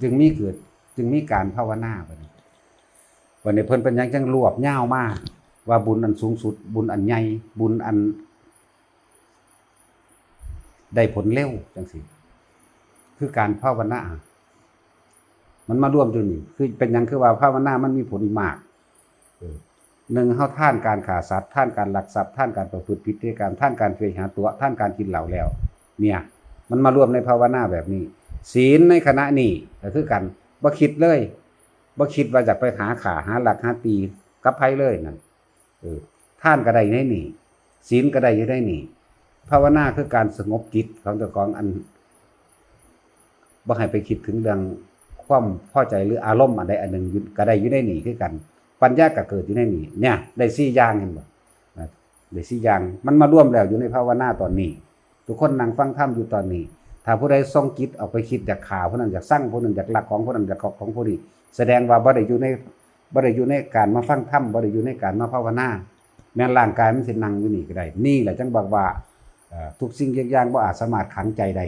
จึงมีเกิด จึงมีการภาวนาบัดนี้ บัดนี้เพิ่นเป็นหยังจั่งรวบยาวมา ว่าบุญอันสูงสุด บุญอันใหญ่ บุญอันได้ผลเร็วจั่งซี้ คือการภาวนา มันมารวมอยู่นี่ คือเป็นหยังคือว่าภาวนามันมีผลมาก เออ หนึ่ง เฮาทานการฆ่าสัตว์ ทานการลักทรัพย์ ทานการประพฤติผิดในกาม ทานการเวหาตั๋ว ทานการกินเหล้าแล้ว เนี่ย มันมารวมในภาวนาแบบนี้ ศีลในขณะนี้ก็คือกัน บ่คิดเลย บ่คิดว่าอยากไปหาฆ่า หาลัก หาตีกับไผเลยนั่น เออ ทานก็ได้ในนี่ ศีลก็ได้อยู่ในนี่ ภาวนาคือการสงบจิตของเจ้าของ อัน บ่ให้ไปคิดถึงเรื่องความพอใจหรืออารมณ์อันใดอันหนึ่งอยู่ ก็ได้อยู่ในนี่คือกัน ปัญญาก็เกิดอยู่ในนี่ เนี่ย ได้สี่อย่าง เห็นบ่ นะ ได้สี่อย่าง มันมารวมแล้วอยู่ในภาวนาตอนนี้ ทุกคนนั่งฟังธรรมอยู่ตอนนี้ ถ้าผู้ใดส่งจิตออกไปคิดอยากฆ่าผู้นั้น อยากซังผู้นั้น อยากลักของผู้นั้น อยากเอาของผู้นี้ แสดงว่าบ่ได้อยู่ใน บ่ได้อยู่ในการมาฟังธรรม บ่ได้อยู่ในการมาภาวนา แม่นร่างกายมันสินั่งอยู่นี่ก็ได้ นี่แหละจั่งบอกว่า เอ่อ ทุกสิ่งทุกอย่างบ่อาจสามารถขังใจได้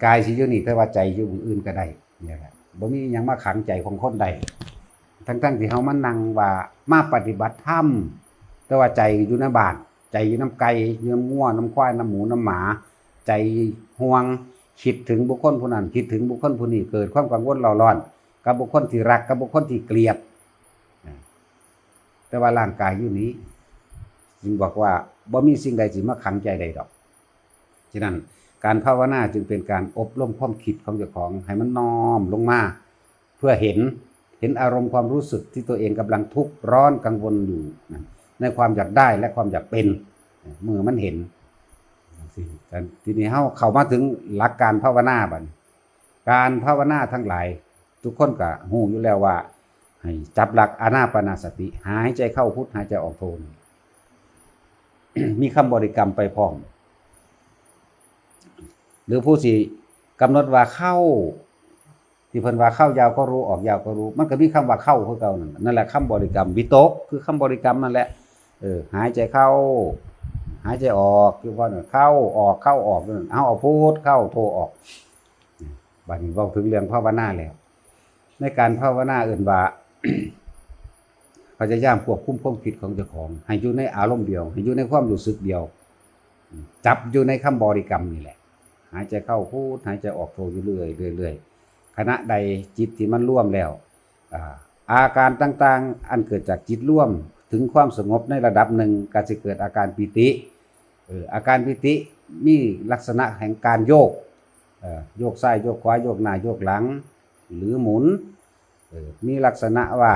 กายสิอยู่นี่ แต่ว่าใจอยู่หม่องอื่นก็ได้ เนี่ยแหละ บ่มีอิหยังมาขังใจของคนได้ ทั้งๆที่เฮามานั่งว่ามาปฏิบัติธรรม แต่ว่าใจอยู่ในบ้าน ใจอยู่นำไก่ อยู่นำงัว นำควาย นำหมู นำหมา ใจห่วง คิดถึงบุคคลผู้นั้น คิดถึงบุคคลผู้นี้ เกิดความกังวลเร่าร้อน กับบุคคลที่รัก กับบุคคลที่เกลียด แต่ว่าร่างกายอยู่นี้ จึงบอกว่าบ่มีสิ่งใดสิมาขังใจได้ดอก ฉะนั้นการภาวนาจึงเป็นการอบรมความคิดของเจ้าของให้มันน้อมลงมา เพื่อเห็น เห็นอารมณ์ความรู้สึกที่ตัวเองกำลังทุกข์ร้อนกังวลอยู่นะ ในความอยากได้และความอยากเป็น เมื่อมันเห็น ทีนี้เฮาเข้ามาถึงหลักการภาวนาบัดนี้ การภาวนาทั้งหลาย ทุกคนก็ฮู้อยู่แล้วว่า ให้จับหลักอานาปานสติ หายใจเข้าพุท หายใจออกโท มีคำบริกรรมไปพร้อม หรือผู้สิกำหนดว่าเข้า ที่เพิ่นว่าเข้ายาวก็รู้ ออกยาวก็รู้ มันก็มีคำว่าเข้าคือเก่านั่น นั่นแหละคำบริกรรม วิตกคือคำบริกรรมนั่นแหละ เออ หายใจเข้า หายใจออก คือว่าเข้าออก เข้าออกนั่น เอา เอาพุทเข้า โทออก บัดนี้เว้าถึงเรื่องภาวนาแล้ว ในการภาวนาเอิ้นว่า พยายามควบคุมความคิดของเจ้าของ ให้อยู่ในอารมณ์เดียว ให้อยู่ในความรู้สึกเดียว จับอยู่ในคำบริกรรมนี่แหละ หายใจเข้าพุท หายใจออกโทอยู่เรื่อยๆ เรื่อยๆ ขณะใดจิตที่มันรวมแล้ว อ่า อาการต่างๆ อันเกิดจากจิตรวมถึงความสงบในระดับหนึ่ง ก็สิเกิดอาการปีติ เออ อาการปีติมีลักษณะแห่งการโยก เอ่อ โยกซ้ายโยกขวา โยกหน้าโยกหลัง หรือหมุน เออ มีลักษณะว่า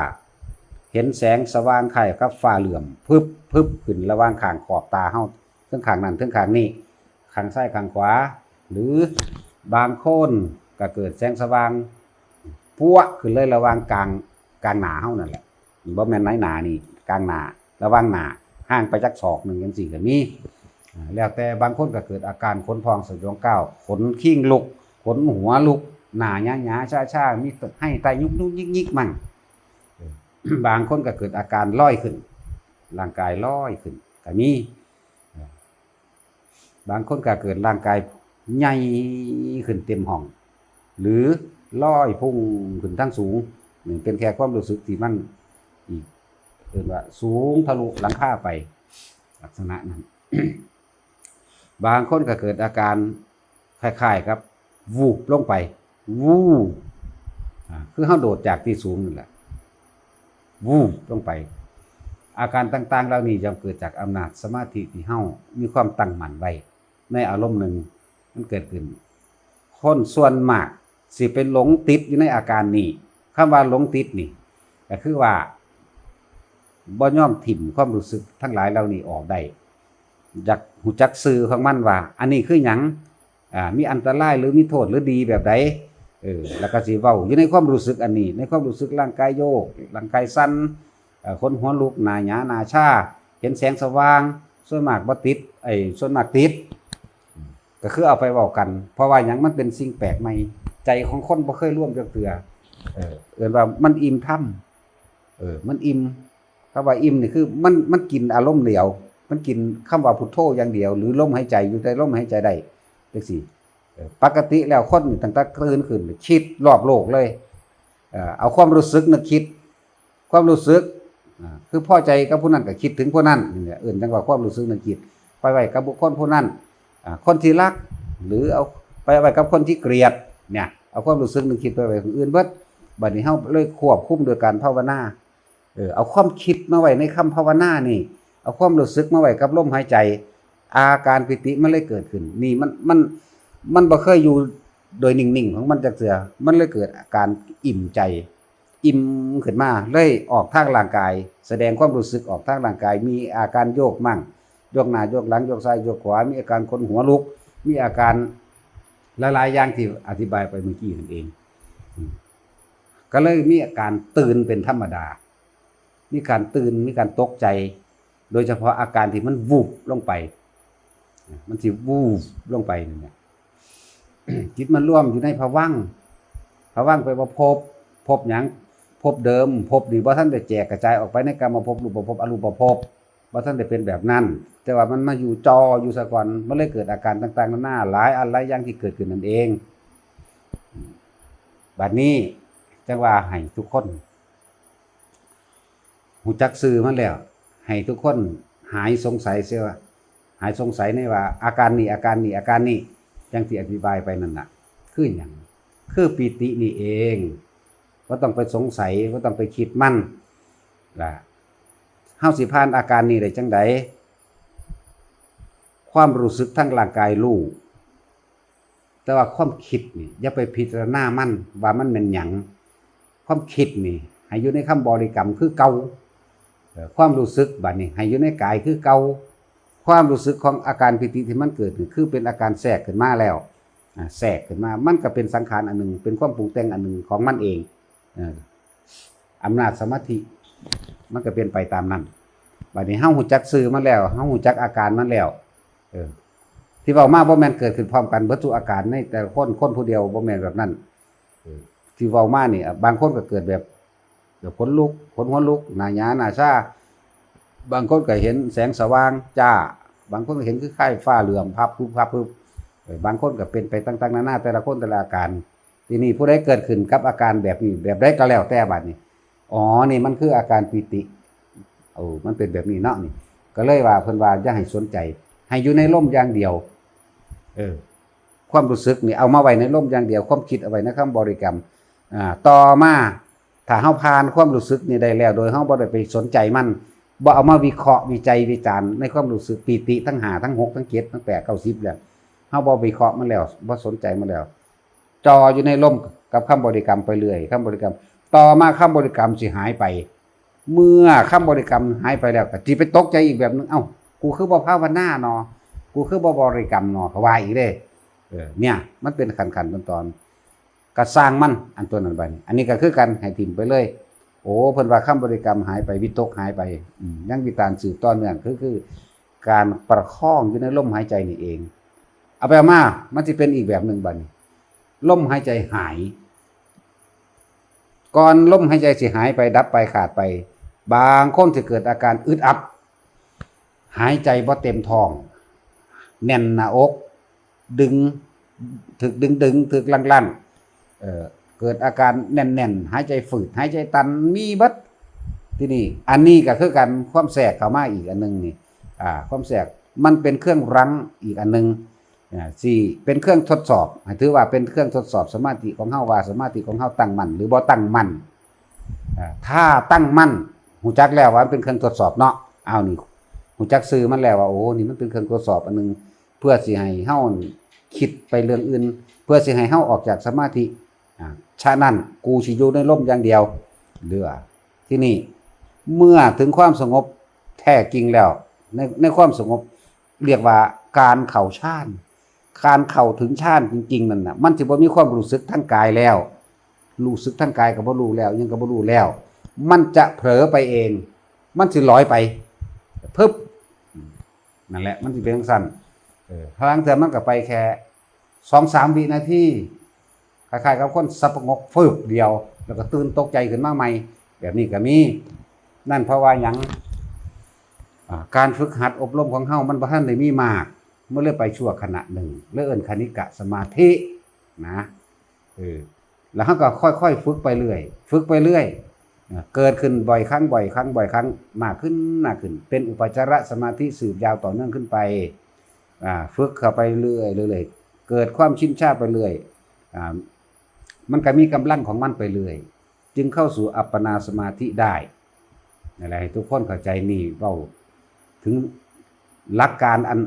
เห็นแสงสว่างคล้ายกับฟ้าเหลื่อม พึบ พึบ ขึ้นระหว่างข้างขอบตาเฮา เทิงข้างนั้นเทิงข้างนี้ ข้างซ้ายข้างขวา หรือบางคนก็เกิดแสงสว่าง พัวขึ้นเลยระหว่างกลาง กลางหน้าเฮานั่นแหละ บ่แม่นในหน้านี่ กลางหน้า ระหว่างหน้า ห่างไปจักศอกหนึ่งจั่งซี้ก็มี อ่า แล้วแต่บางคนก็เกิดอาการขนพองสยองก้าว ขนคิ้งลุก ขนหัวลุก หน้าหยาๆ ชาๆ มีไห้ไตยุกๆ ยิกๆ มั่ง เออ บางคนก็เกิดอาการลอยขึ้น ร่างกายลอยขึ้นก็มี บางคนก็เกิดร่างกายใหญ่ขึ้นเต็มห้อง หรือลอยพุ่งขึ้นทั้งสูง นี่เป็นแค่ความรู้สึกที่มันอีก เอิ้นว่าสูงทะลุหลังคาไป ลักษณะนั้น บางคนก็เกิดอาการคล้ายๆกับ วูบลงไป วูบ อ่า คือเฮาโดดจากที่สูงนั่นแหละ วูบลงไป อาการต่างๆเหล่านี้ย่อมเกิดจากอำนาจสมาธิที่เฮามีความตั้งมั่นไว้ในอารมณ์หนึ่ง มันเกิดขึ้น คนส่วนมากสิไปหลงติดอยู่ในอาการนี้ คำว่าหลงติดนี่ ก็คือว่าบ่ยอมถิ่มความรู้สึกทั้งหลายเหล่านี้ออกได้ อยากรู้จักชื่อของมันว่า อันนี้คือหยัง อ่า มีอันตรายหรือมีโทษหรือดีแบบใด เออ แล้วก็สิเว้าอยู่ในความรู้สึกอันนี้ ในความรู้สึกร่างกายโยก ร่างกายสั่น เอ่อ ขนหัวลุก หน้าหยา หน้าชา เห็นแสงสว่าง ส่วนมากบ่ติด ไอ้ ส่วนมากติด ก็คือเอาไปเว้ากัน เพราะว่าหยัง มันเป็นสิ่งแปลกใหม่ ใจของคนบ่เคยรวมจักเทื่อ เออ เอิ้นว่ามันอิ่มธรรม เออ มันอิ่ม คำว่าอิ่มนี่คือมัน มันกินอารมณ์เดียว มันกินคำว่าพุทโธอย่างเดียว หรือลมหายใจ อยู่แต่ลมหายใจได้ จังซี้ เออ ปกติแล้วคนนี่ตั้งแต่ตื่นขึ้นคิดรอบโลกเลย เอ่อ เอาความรู้สึกนึกคิด ความรู้สึก อ่า คือพอใจกับผู้นั้นก็คิดถึงผู้นั้น นี่แหละ เอิ้นจั่งว่าความรู้สึกนึกคิด ไปไว้กับบุคคลผู้นั้น อ่า คนที่รัก หรือเอาไปไว้กับคนที่เกลียด เนี่ย เอาความรู้สึกนึกคิดไปไว้ผู้อื่นเบิด บัดนี้เฮาเลยควบคุมโดยการภาวนา เออ เอาความคิดมาไว้ในคำภาวนานี่ เอาความรู้สึกมาไว้กับลมหายใจ อาการปีติมันเลยเกิดขึ้น นี่มัน มัน มันบ่เคยอยู่โดยนิ่งๆของมันจักเทื่อ มันเลยเกิดอาการอิ่มใจ อิ่มขึ้นมา เลยออกทางร่างกาย แสดงความรู้สึกออกทางร่างกาย มีอาการโยกมั่ง โยกหน้า โยกหลัง โยกซ้าย โยกขวา มีอาการขนหัวลุก มีอาการหลายๆอย่างที่อธิบายไปเมื่อกี้นั่นเอง อืม ก็เลยมีอาการตื่นเป็นธรรมดา มีการตื่น มีการตกใจ โดยเฉพาะอาการที่มันวูบลงไป มันสิวูบลงไปนั่นแหละ จิตมันรวมอยู่ในภวังค์ ภวังค์แปลว่าภพ ภพหยัง ภพเดิม ภพนี่บ่ทันได้แจกกระจายออกไปในกามภพ รูปภพ อรูปภพ บ่ทันได้เป็นแบบนั้น แต่ว่ามันมาอยู่จ่ออยู่ซะก่อน มันเลยเกิดอาการต่างๆนานา หลายอันหลายอย่างที่เกิดขึ้นนั่นเอง บัดนี้จั่งว่าให้ทุกคน รู้จักชื่อมันแล้ว ให้ทุกคนหายสงสัยเสียว่า หายสงสัยในว่าอาการนี้ อาการนี้ อาการนี้ อย่างที่อธิบายไปนั่นน่ะ คือหยัง คือปีตินี่เอง บ่ต้องไปสงสัย บ่ต้องไปคิดมัน ล่ะ เฮาสิผ่านอาการนี้ได้จั่งใด ความรู้สึกทางร่างกายรู้ แต่ว่าความคิดนี่อย่าไปพิจารณามันว่ามันแม่นหยัง ความคิดนี่ให้อยู่ในคำบริกรรมคือเก่า เอ่อ ความรู้สึกบัดนี้ให้อยู่ในกายคือเก่า ความรู้สึกของอาการปีติที่มันเกิดนี่คือเป็นอาการแทรกขึ้นมาแล้ว อ่า แทรกขึ้นมา มันก็เป็นสังขารอันหนึ่ง เป็นความปรุงแต่งอันหนึ่งของมันเอง เออ อำนาจสมาธิ มันก็เป็นไปตามนั้น บัดนี้เฮารู้จักชื่อมันแล้ว เฮารู้จักอาการมันแล้ว เออ ที่เว้ามาบ่แม่นเกิดขึ้นพร้อมกันเบิดทุกอาการในแต่ละคน คนผู้เดียวบ่แม่นแบบนั้น เออ ที่เว้ามานี่ บางคนก็เกิดแบบ แบบขนลุก ขนหัวลุก หน้าหยา หน้าชา บางคนก็เห็นแสงสว่างจ้า บางคนก็เห็นคือคล้ายฟ้าเหลื่อม พับพึบ พับพึบ เออ บางคนก็เป็นไปต่างๆนานา แต่ละคนแต่ละอาการ ทีนี้ผู้ใดเกิดขึ้นกับอาการแบบนี้ แบบใดก็แล้วแต่บัดนี้ อ๋อ นี่มันคืออาการปีติ โอ้ มันเป็นแบบนี้เนาะนี่ ก็เลยว่าเพิ่นว่าอย่าให้สนใจ ให้อยู่ในลมอย่างเดียว เออ ความรู้สึกนี่เอามาไว้ในลมอย่างเดียว ความคิดเอาไว้ในคำบริกรรม อ่า ต่อมา ถ้าเฮาผ่านความรู้สึกนี่ได้แล้ว โดยเฮาบ่ได้ไปสนใจมัน บ่เอามาวิเคราะห์วิจัยวิจารณ์ในความรู้สึกปีติทั้งห้า ทั้งหก ทั้งเจ็ด ทั้งแปด เก้า สิบ แล้ว เฮาบ่วิเคราะห์มันแล้ว บ่สนใจมันแล้ว จ่ออยู่ในลมกับคำบริกรรมไปเรื่อย คำบริกรรม ต่อมาคำบริกรรมสิหายไป เมื่อคำบริกรรมหายไปแล้ว ก็สิไปตกใจอีกแบบหนึ่ง เอ้า กูคือบ่ภาวนาหนอ กูคือบ่บริกรรมหนอ ก็ว่าอีกเด้ เออ เนี่ย มันเป็นขั้นๆตอนๆ ก็ซ่างมัน อันตัวนั้นบัดนี้ อันนี้ก็คือกัน ให้ถิ่มไปเลย โอ้ เพิ่นว่าคำบริกรรมหายไป วิตกหายไป อืม ยังวิตารสืบต่อเนื่อง คือ คือการประคองอยู่ในลมหายใจนี่เอง เอาไปเอามา มันสิเป็นอีกแบบหนึ่งบัดนี้ ลมหายใจหาย ก่อนลมหายใจสิหายไป ดับไป ขาดไป บางคนสิเกิดอาการอึดอัด หายใจบ่เต็มท้อง แน่นหน้าอก ดึง ถูกดึงๆ ถูกลั้นๆ เอ่อ เกิดอาการแน่นๆ หายใจฝืด หายใจตัน มีเบิด ทีนี้ อันนี้ก็คือกัน ความแทรกเข้ามาอีกอันหนึ่งนี่ อ่า ความแทรก มันเป็นเครื่องรั้งอีกอันหนึ่ง อ่า สี่ เป็นเครื่องทดสอบ ให้ถือว่าเป็นเครื่องทดสอบสมาธิของเฮา ว่าสมาธิของเฮาตั้งมั่นหรือบ่ตั้งมั่น อ่า ถ้าตั้งมั่น รู้จักแล้วว่ามันเป็นเครื่องทดสอบเนาะ เอานี่ รู้จักชื่อมันแล้วว่า โอ้ นี่มันเป็นเครื่องทดสอบอันหนึ่ง เพื่อสิให้เฮาคิดไปเรื่องอื่น เพื่อสิให้เฮาออกจากสมาธิ อ่า ฉะนั้นกูสิอยู่ในลมอย่างเดียว หรือว่า ทีนี้ เมื่อถึงความสงบแท้จริงแล้ว ใน ในความสงบ เรียกว่าการเข้าฌาน การเข้าถึงฌานจริงๆนั่นน่ะ มันสิบ่มีความรู้สึกทางกายแล้ว รู้สึกทางกายก็บ่รู้แล้ว หยังก็บ่รู้แล้ว มันจะเผลอไปเอง มันสิลอยไป พึบ นั่นแหละ มันสิเป็นจั่งซั้น เออ หลางเทื่อมันก็ไปแค่ สองสามวินาที คล้ายๆกับคนสะบงกฟึบเดียว แล้วก็ตื่นตกใจขึ้นมาใหม่ แบบนี้ก็มี นั่นเพราะว่าหยัง อ่า การฝึกหัดอบรมของเฮามันบ่ทันได้มีมาก มันเลยไปชั่วขณะหนึ่ง เลยเอิ้นคณิกะสมาธินะ เออ แล้วเฮาก็ค่อยๆฝึกไปเรื่อย ฝึกไปเรื่อย อ่า เกิดขึ้นบ่อยครั้ง บ่อยครั้ง บ่อยครั้ง มากขึ้น มากขึ้น เป็นอุปจารสมาธิสืบยาวต่อเนื่องขึ้นไป อ่า ฝึกเข้าไปเรื่อยๆ เรื่อยๆ เกิดความชินชาไปเรื่อย อ่า มันก็มีกำลังของมันไปเรื่อย จึงเข้าสู่อัปปนาสมาธิได้ นั่นแหละ ให้ทุกคนเข้าใจนี่ เว้าถึงหลักการอัน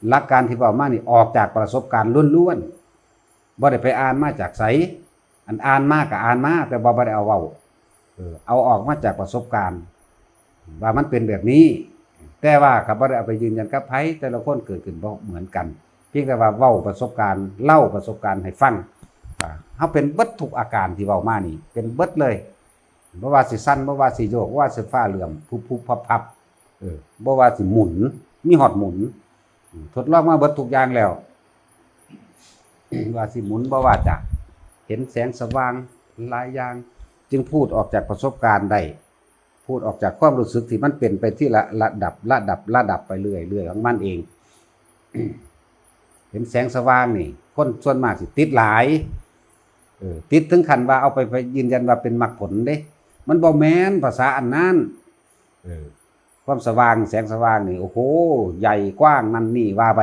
หลักการที่เว้ามานี่ออกจากประสบการณ์ล้วนๆ บ่ได้ไปอ่านมาจากไส อันอ่านมาก็อ่านมา แต่ว่าบ่ได้เอาเว้า เออ เอาออกมาจากประสบการณ์ ว่ามันเป็นแบบนี้ แต่ว่าก็บ่ได้เอาไปยืนยันกับไผ แต่ละคนเกิดขึ้นบ่เหมือนกัน เพียงแต่ว่าเว้าประสบการณ์ เล่าประสบการณ์ให้ฟัง อ่า เฮาเป็นเบิดทุกอาการที่เว้ามานี่ เป็นเบิดเลย บ่ว่าสิสั่น บ่ว่าสิโยก บ่ว่าสิฟ้าเหลื่อม พุบๆ พับๆ เออ บ่ว่าสิหมุน มีฮอดหมุน อืม ทดลองมาเบิดทุกอย่างแล้ว ว่าสิหมุน บ่ว่าจะเห็นแสงสว่างหลายอย่าง จึงพูดออกจากประสบการณ์ได้ พูดออกจากความรู้สึกที่มันเป็นไปทีละระดับ ระดับ ระดับไปเรื่อยๆ ของมันเอง เห็นแสงสว่างนี่ คนส่วนมากสิติดหลาย เออ ติดถึงขั้นว่าเอาไป ไปยืนยันว่าเป็นมรรคผลเด้ มันบ่แม่นภาษาอันนั้น เออ ความสว่าง แสงสว่างนี่ โอ้โห ใหญ่กว้างนั่นนี่ว่าไป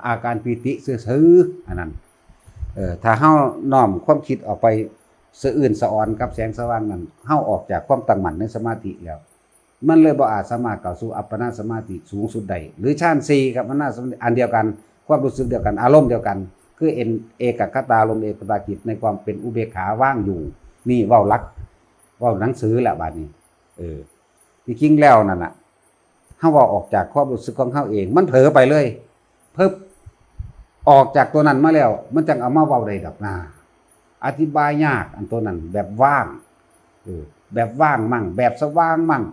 อาการปีติซื่อๆ อันนั้น เออ ถ้าเฮาน้อมความคิดออกไปสะอื้นสะออนกับแสงสว่างนั้น เฮาออกจากความตั้งมั่นในสมาธิแล้ว มันเลยบ่อาจสามารถเข้าสู่อัปปนาสมาธิสูงสุดได้ หรือฌานสี่กับอัปปนาสมาธิอันเดียวกัน ความรู้สึกเดียวกัน อารมณ์เดียวกัน คือเอ็น เอกัคคตารมณ์ เอกัคคตาจิต ในความเป็นอุเบกขาว่างอยู่ นี่เว้าหลัก เว้าหนังสือแหละบาดนี้ เออ ที่จริงแล้วนั่นน่ะ เฮาเว้าออกจากความรู้สึกของเฮาเอง มันเผลอไปเลย เพิบ ออกจากตัวนั้นมาแล้ว มันจั่งเอามาเว้าได้ดอกนา อธิบายยาก อันตัวนั้น แบบว่าง เออ แบบว่างมั่ง แบบสว่างมั่ง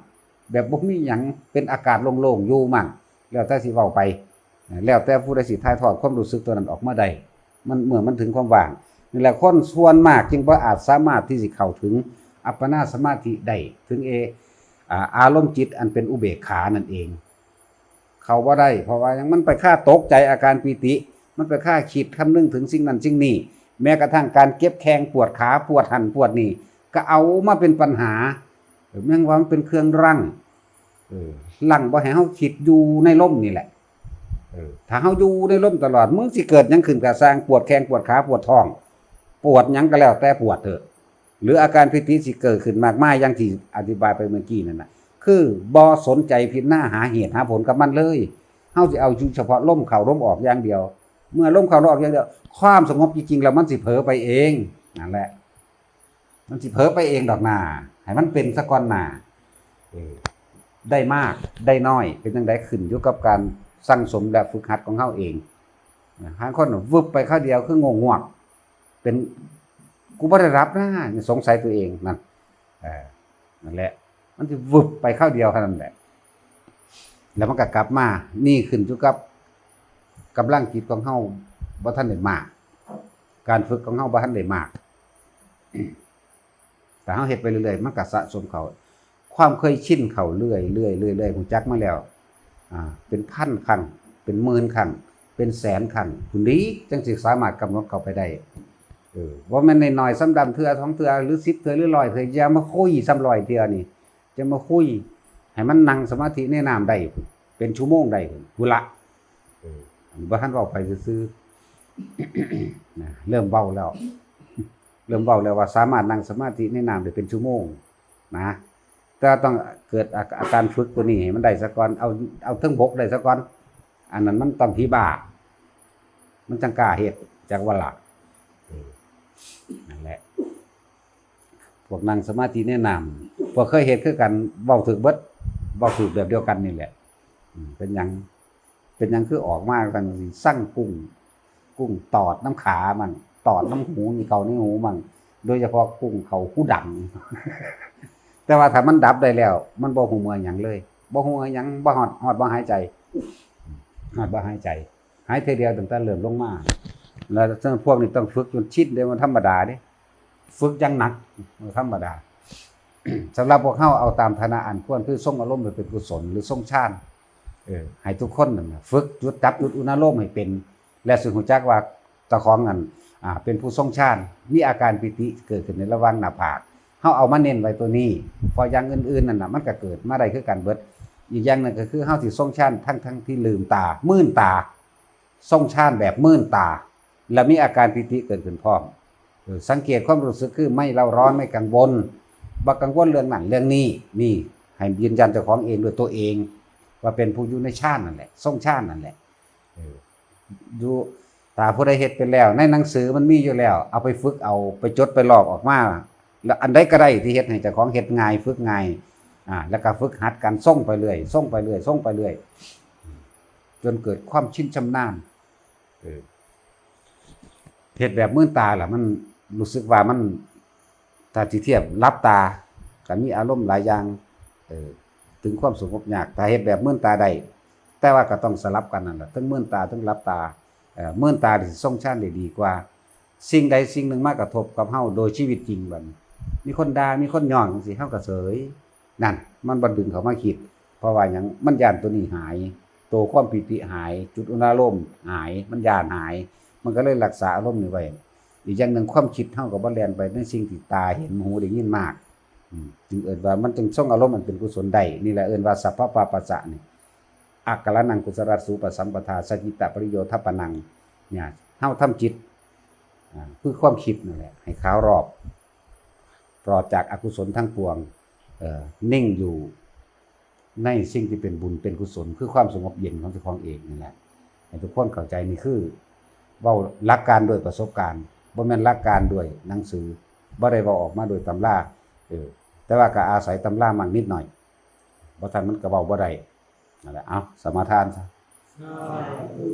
แบบบ่มีหยัง เป็นอากาศโล่งๆอยู่มั่ง แล้วแต่สิเว้าไป แล้วแต่ผู้ใดสิถ่ายทอดความรู้สึกตัวนั้นออกมาได้ มัน เมื่อมันถึงความว่าง นี่แหละ คนส่วนมากจึงบ่อาจสามารถที่สิเข้าถึงอัปปนาสมาธิได้ ถึงเอ อ่า อารมณ์จิตอันเป็นอุเบกขานั่นเอง เข้าบ่ได้ เพราะว่าหยัง มันไปคาตกใจอาการปีติ มันไปคาคิดคำนึงถึงสิ่งนั้นสิ่งนี้ แม้กระทั่งการเจ็บแข้งปวดขา ปวดหั่นปวดนี่ ก็เอามาเป็นปัญหา แม่งว่ามันเป็นเครื่องรั้ง เออ รั้งบ่ให้เฮาคิดอยู่ในลมนี่แหละ เออ ถ้าเฮาอยู่ในลมตลอด มึงสิเกิดหยังขึ้นก็ซ่าง ปวดแข้งปวดขาปวดท้อง ปวดหยังก็แล้วแต่ปวดเถอะ หรืออาการปีติสิเกิดขึ้นมากมายอย่างที่อธิบายไปเมื่อกี้นั่นน่ะ คือบ่สนใจพิจารณาหาเหตุหาผลกับมันเลย เฮาสิเอาอยู่เฉพาะลมเข้าลมออกอย่างเดียว เมื่อลมเข้าลมออกอย่างเดียว ความสงบจริงๆแล้วมันสิเผลอไปเอง นั่นแหละ มันสิเผลอไปเองดอกนา ให้มันเป็นซะก่อนนา เออ ได้มาก ได้น้อย เป็นจั่งใด ขึ้นอยู่กับการสั่งสมและฝึกหัดของเฮาเอง นะ หางคนน่ะวึบไปคราวเดียว คืองงงวก เป็น กูบ่ได้รับนะ สงสัยตัวเอง นั่น เออ นั่นแหละ มันสิวึบไปคราวเดียวเท่านั้นแหละ แล้วมันก็กลับมา นี่ขึ้นอยู่กับกำลังจิตของเฮาบ่ทันได้มาก การฝึกของเฮาบ่ทันได้มาก แต่เฮาเฮ็ดไปเรื่อยๆ มันก็สะสมเข้า ความเคยชินเข้าเรื่อยๆ เรื่อยๆ รู้จักมาแล้ว อ่า เป็นพันครั้ง เป็นหมื่นครั้ง เป็นแสนครั้ง พุ้นเด้ จั่งสิสามารถกำหนดเข้าไปได้ เออ บ่แม่นน้อยๆ ซ้ำดำเทื่อสองเทื่อ หรือสิบเทื่อ หรือร้อยเทื่อ อย่ามาคุยซ้ำร้อยเทื่อนี่ จะมาคุย ให้มันนั่งสมาธิในน้ำได้ เป็นชั่วโมงได้พุ้นละ เออ อันนี้บ่ทันเว้าไปซื่อๆ นะ เริ่มเว้าแล้ว เริ่มเว้าแล้วว่าสามารถนั่งสมาธิในน้ำได้เป็นชั่วโมงนะ แต่ต้องเกิดอา- อาการฝึกตัวนี้ให้มันได้ซะก่อน เอา เอาเทิงบกได้ซะก่อน อันนั้นมันต้องผีบ้า มันจั่งกล้าเฮ็ด จักว่าล่ะ เออ นั่นแหละ พวกนั่งสมาธิในน้ำ พวกเคยเฮ็ดคือกัน เว้าถืกเบิด เว้าถืกแบบเดียวกันนี่แหละ อืม เป็นหยัง เป็นหยังคือออกมาจั่งซี้ สั่งกุ้ง กุ้งตอดนำขามั่ง ตอดนำหูนี่ เข้าในหูมั่ง โดยเฉพาะกุ้งเข้าหูดัง แต่ว่าถ้ามันดับได้แล้ว มันบ่ฮู้เมื่อยหยังเลย บ่ฮู้เมื่อยหยัง บ่ฮอด ฮอดบ่หายใจ ฮอดบ่หายใจ หายเทื่อเดียวตั้งแต่เริ่มลงมา แล้วพวกนี้ต้องฝึกจนชินเด้ มันธรรมดาเด้ ฝึกอย่างหนัก มันธรรมดา สำหรับพวกเฮาเอาตามฐานะอันควร คือทรงอารมณ์ให้เป็นกุศล หรือทรงฌาน เออ ให้ทุกคนนั่นน่ะ ฝึกจุด จับจุดอุณาโลมให้เป็น และสิรู้จักว่าเจ้าของนั่น อ่า เป็นผู้ทรงฌาน มีอาการปีติเกิดขึ้นในระหว่างหน้าผาก เฮาเอามาเน้นไว้ตัวนี้ เพราะอย่างอื่นๆนั่นน่ะ มันก็เกิดมาได้คือกันเบิด อีกอย่างหนึ่งก็คือเฮาสิทรงฌานทั้งๆที่ลืมตา มืนตา ทรงฌานแบบมืนตา แล้วมีอาการปีติเกิดขึ้นพร้อม เออ สังเกตความรู้สึกคือไม่เร่าร้อน ไม่กังวล บ่กังวลเรื่องนั้นเรื่องนี้ นี่ ให้ยืนยันเจ้าของเองด้วยตัวเอง ว่าเป็นผู้อยู่ในฌานนั่นแหละ ทรงฌานนั่นแหละ เออ อยู่ ถ้าผู้ใดเฮ็ดเป็นแล้ว ในหนังสือมันมีอยู่แล้ว เอาไปฝึกเอา ไปจดไปลอกออกมา แล้วอันใดก็ได้ที่เฮ็ดให้เจ้าของเฮ็ดง่าย ฝึกง่าย อ่า แล้วก็ฝึกหัดกัน ทรงไปเรื่อย ทรงไปเรื่อย ทรงไปเรื่อย จนเกิดความชินชำนาญ เออ เฮ็ดแบบมืนตาล่ะ มันรู้สึกว่ามัน ถ้าสิเทียบหลับตา ก็มีอารมณ์หลายอย่าง เออ ถึงความสงบยาก ถ้าเฮ็ดแบบมืนตาได้ แต่ว่าก็ต้องสลับกันนั่นแหละ ทั้งมืนตา ทั้งหลับตา เอ่อ มืนตาสิทรงฌานได้ดีกว่า สิ่งใดสิ่งหนึ่งมากระทบกับเฮาโดยชีวิตจริงบัดนี้ มีคนด่า มีคนย้องจังซี้ เฮาก็เฉย นั่น มันบ่ดึงเข้ามาคิด เพราะว่าหยัง มันย้านตัวนี้หาย ตัวความปีติหาย จุดอุณาโลมหาย มันย้านหาย มันก็เลยรักษาอารมณ์นี้ไว้ อีกอย่างหนึ่ง ความคิดเฮาก็บ่แล่นไปในสิ่งที่ตาเห็น หูได้ยินมาก อืม จึงเอิ้นว่ามันจึงทรงอารมณ์อันเป็นกุศลได้ นี่แหละเอิ้นว่าสัพพะปาปัสสะนี่ อักขะระนังกุศลสูปสัมปทา สจิตตปริโยธปนัง เนี่ย เฮาทำจิต อ่า คือความคิดนั่นแหละ ให้ขาวรอบ ปลอดจากอกุศลทั้งปวง เอ่อ นิ่งอยู่ในสิ่งที่เป็นบุญเป็นกุศล คือความสงบเย็นของเจ้าของเองนี่แหละ ให้ทุกคนเข้าใจ นี่คือเว้าหลักการด้วยประสบการณ์ บ่แม่นหลักการด้วยหนังสือ บ่ได้เว้าออกมาโดยตำรา เออ แต่ว่าก็อาศัยตำรามั่งนิดหน่อย บ่ทันมันก็เว้าบ่ได้ นั่นแหละ เอา สมาทานซะ สาธุ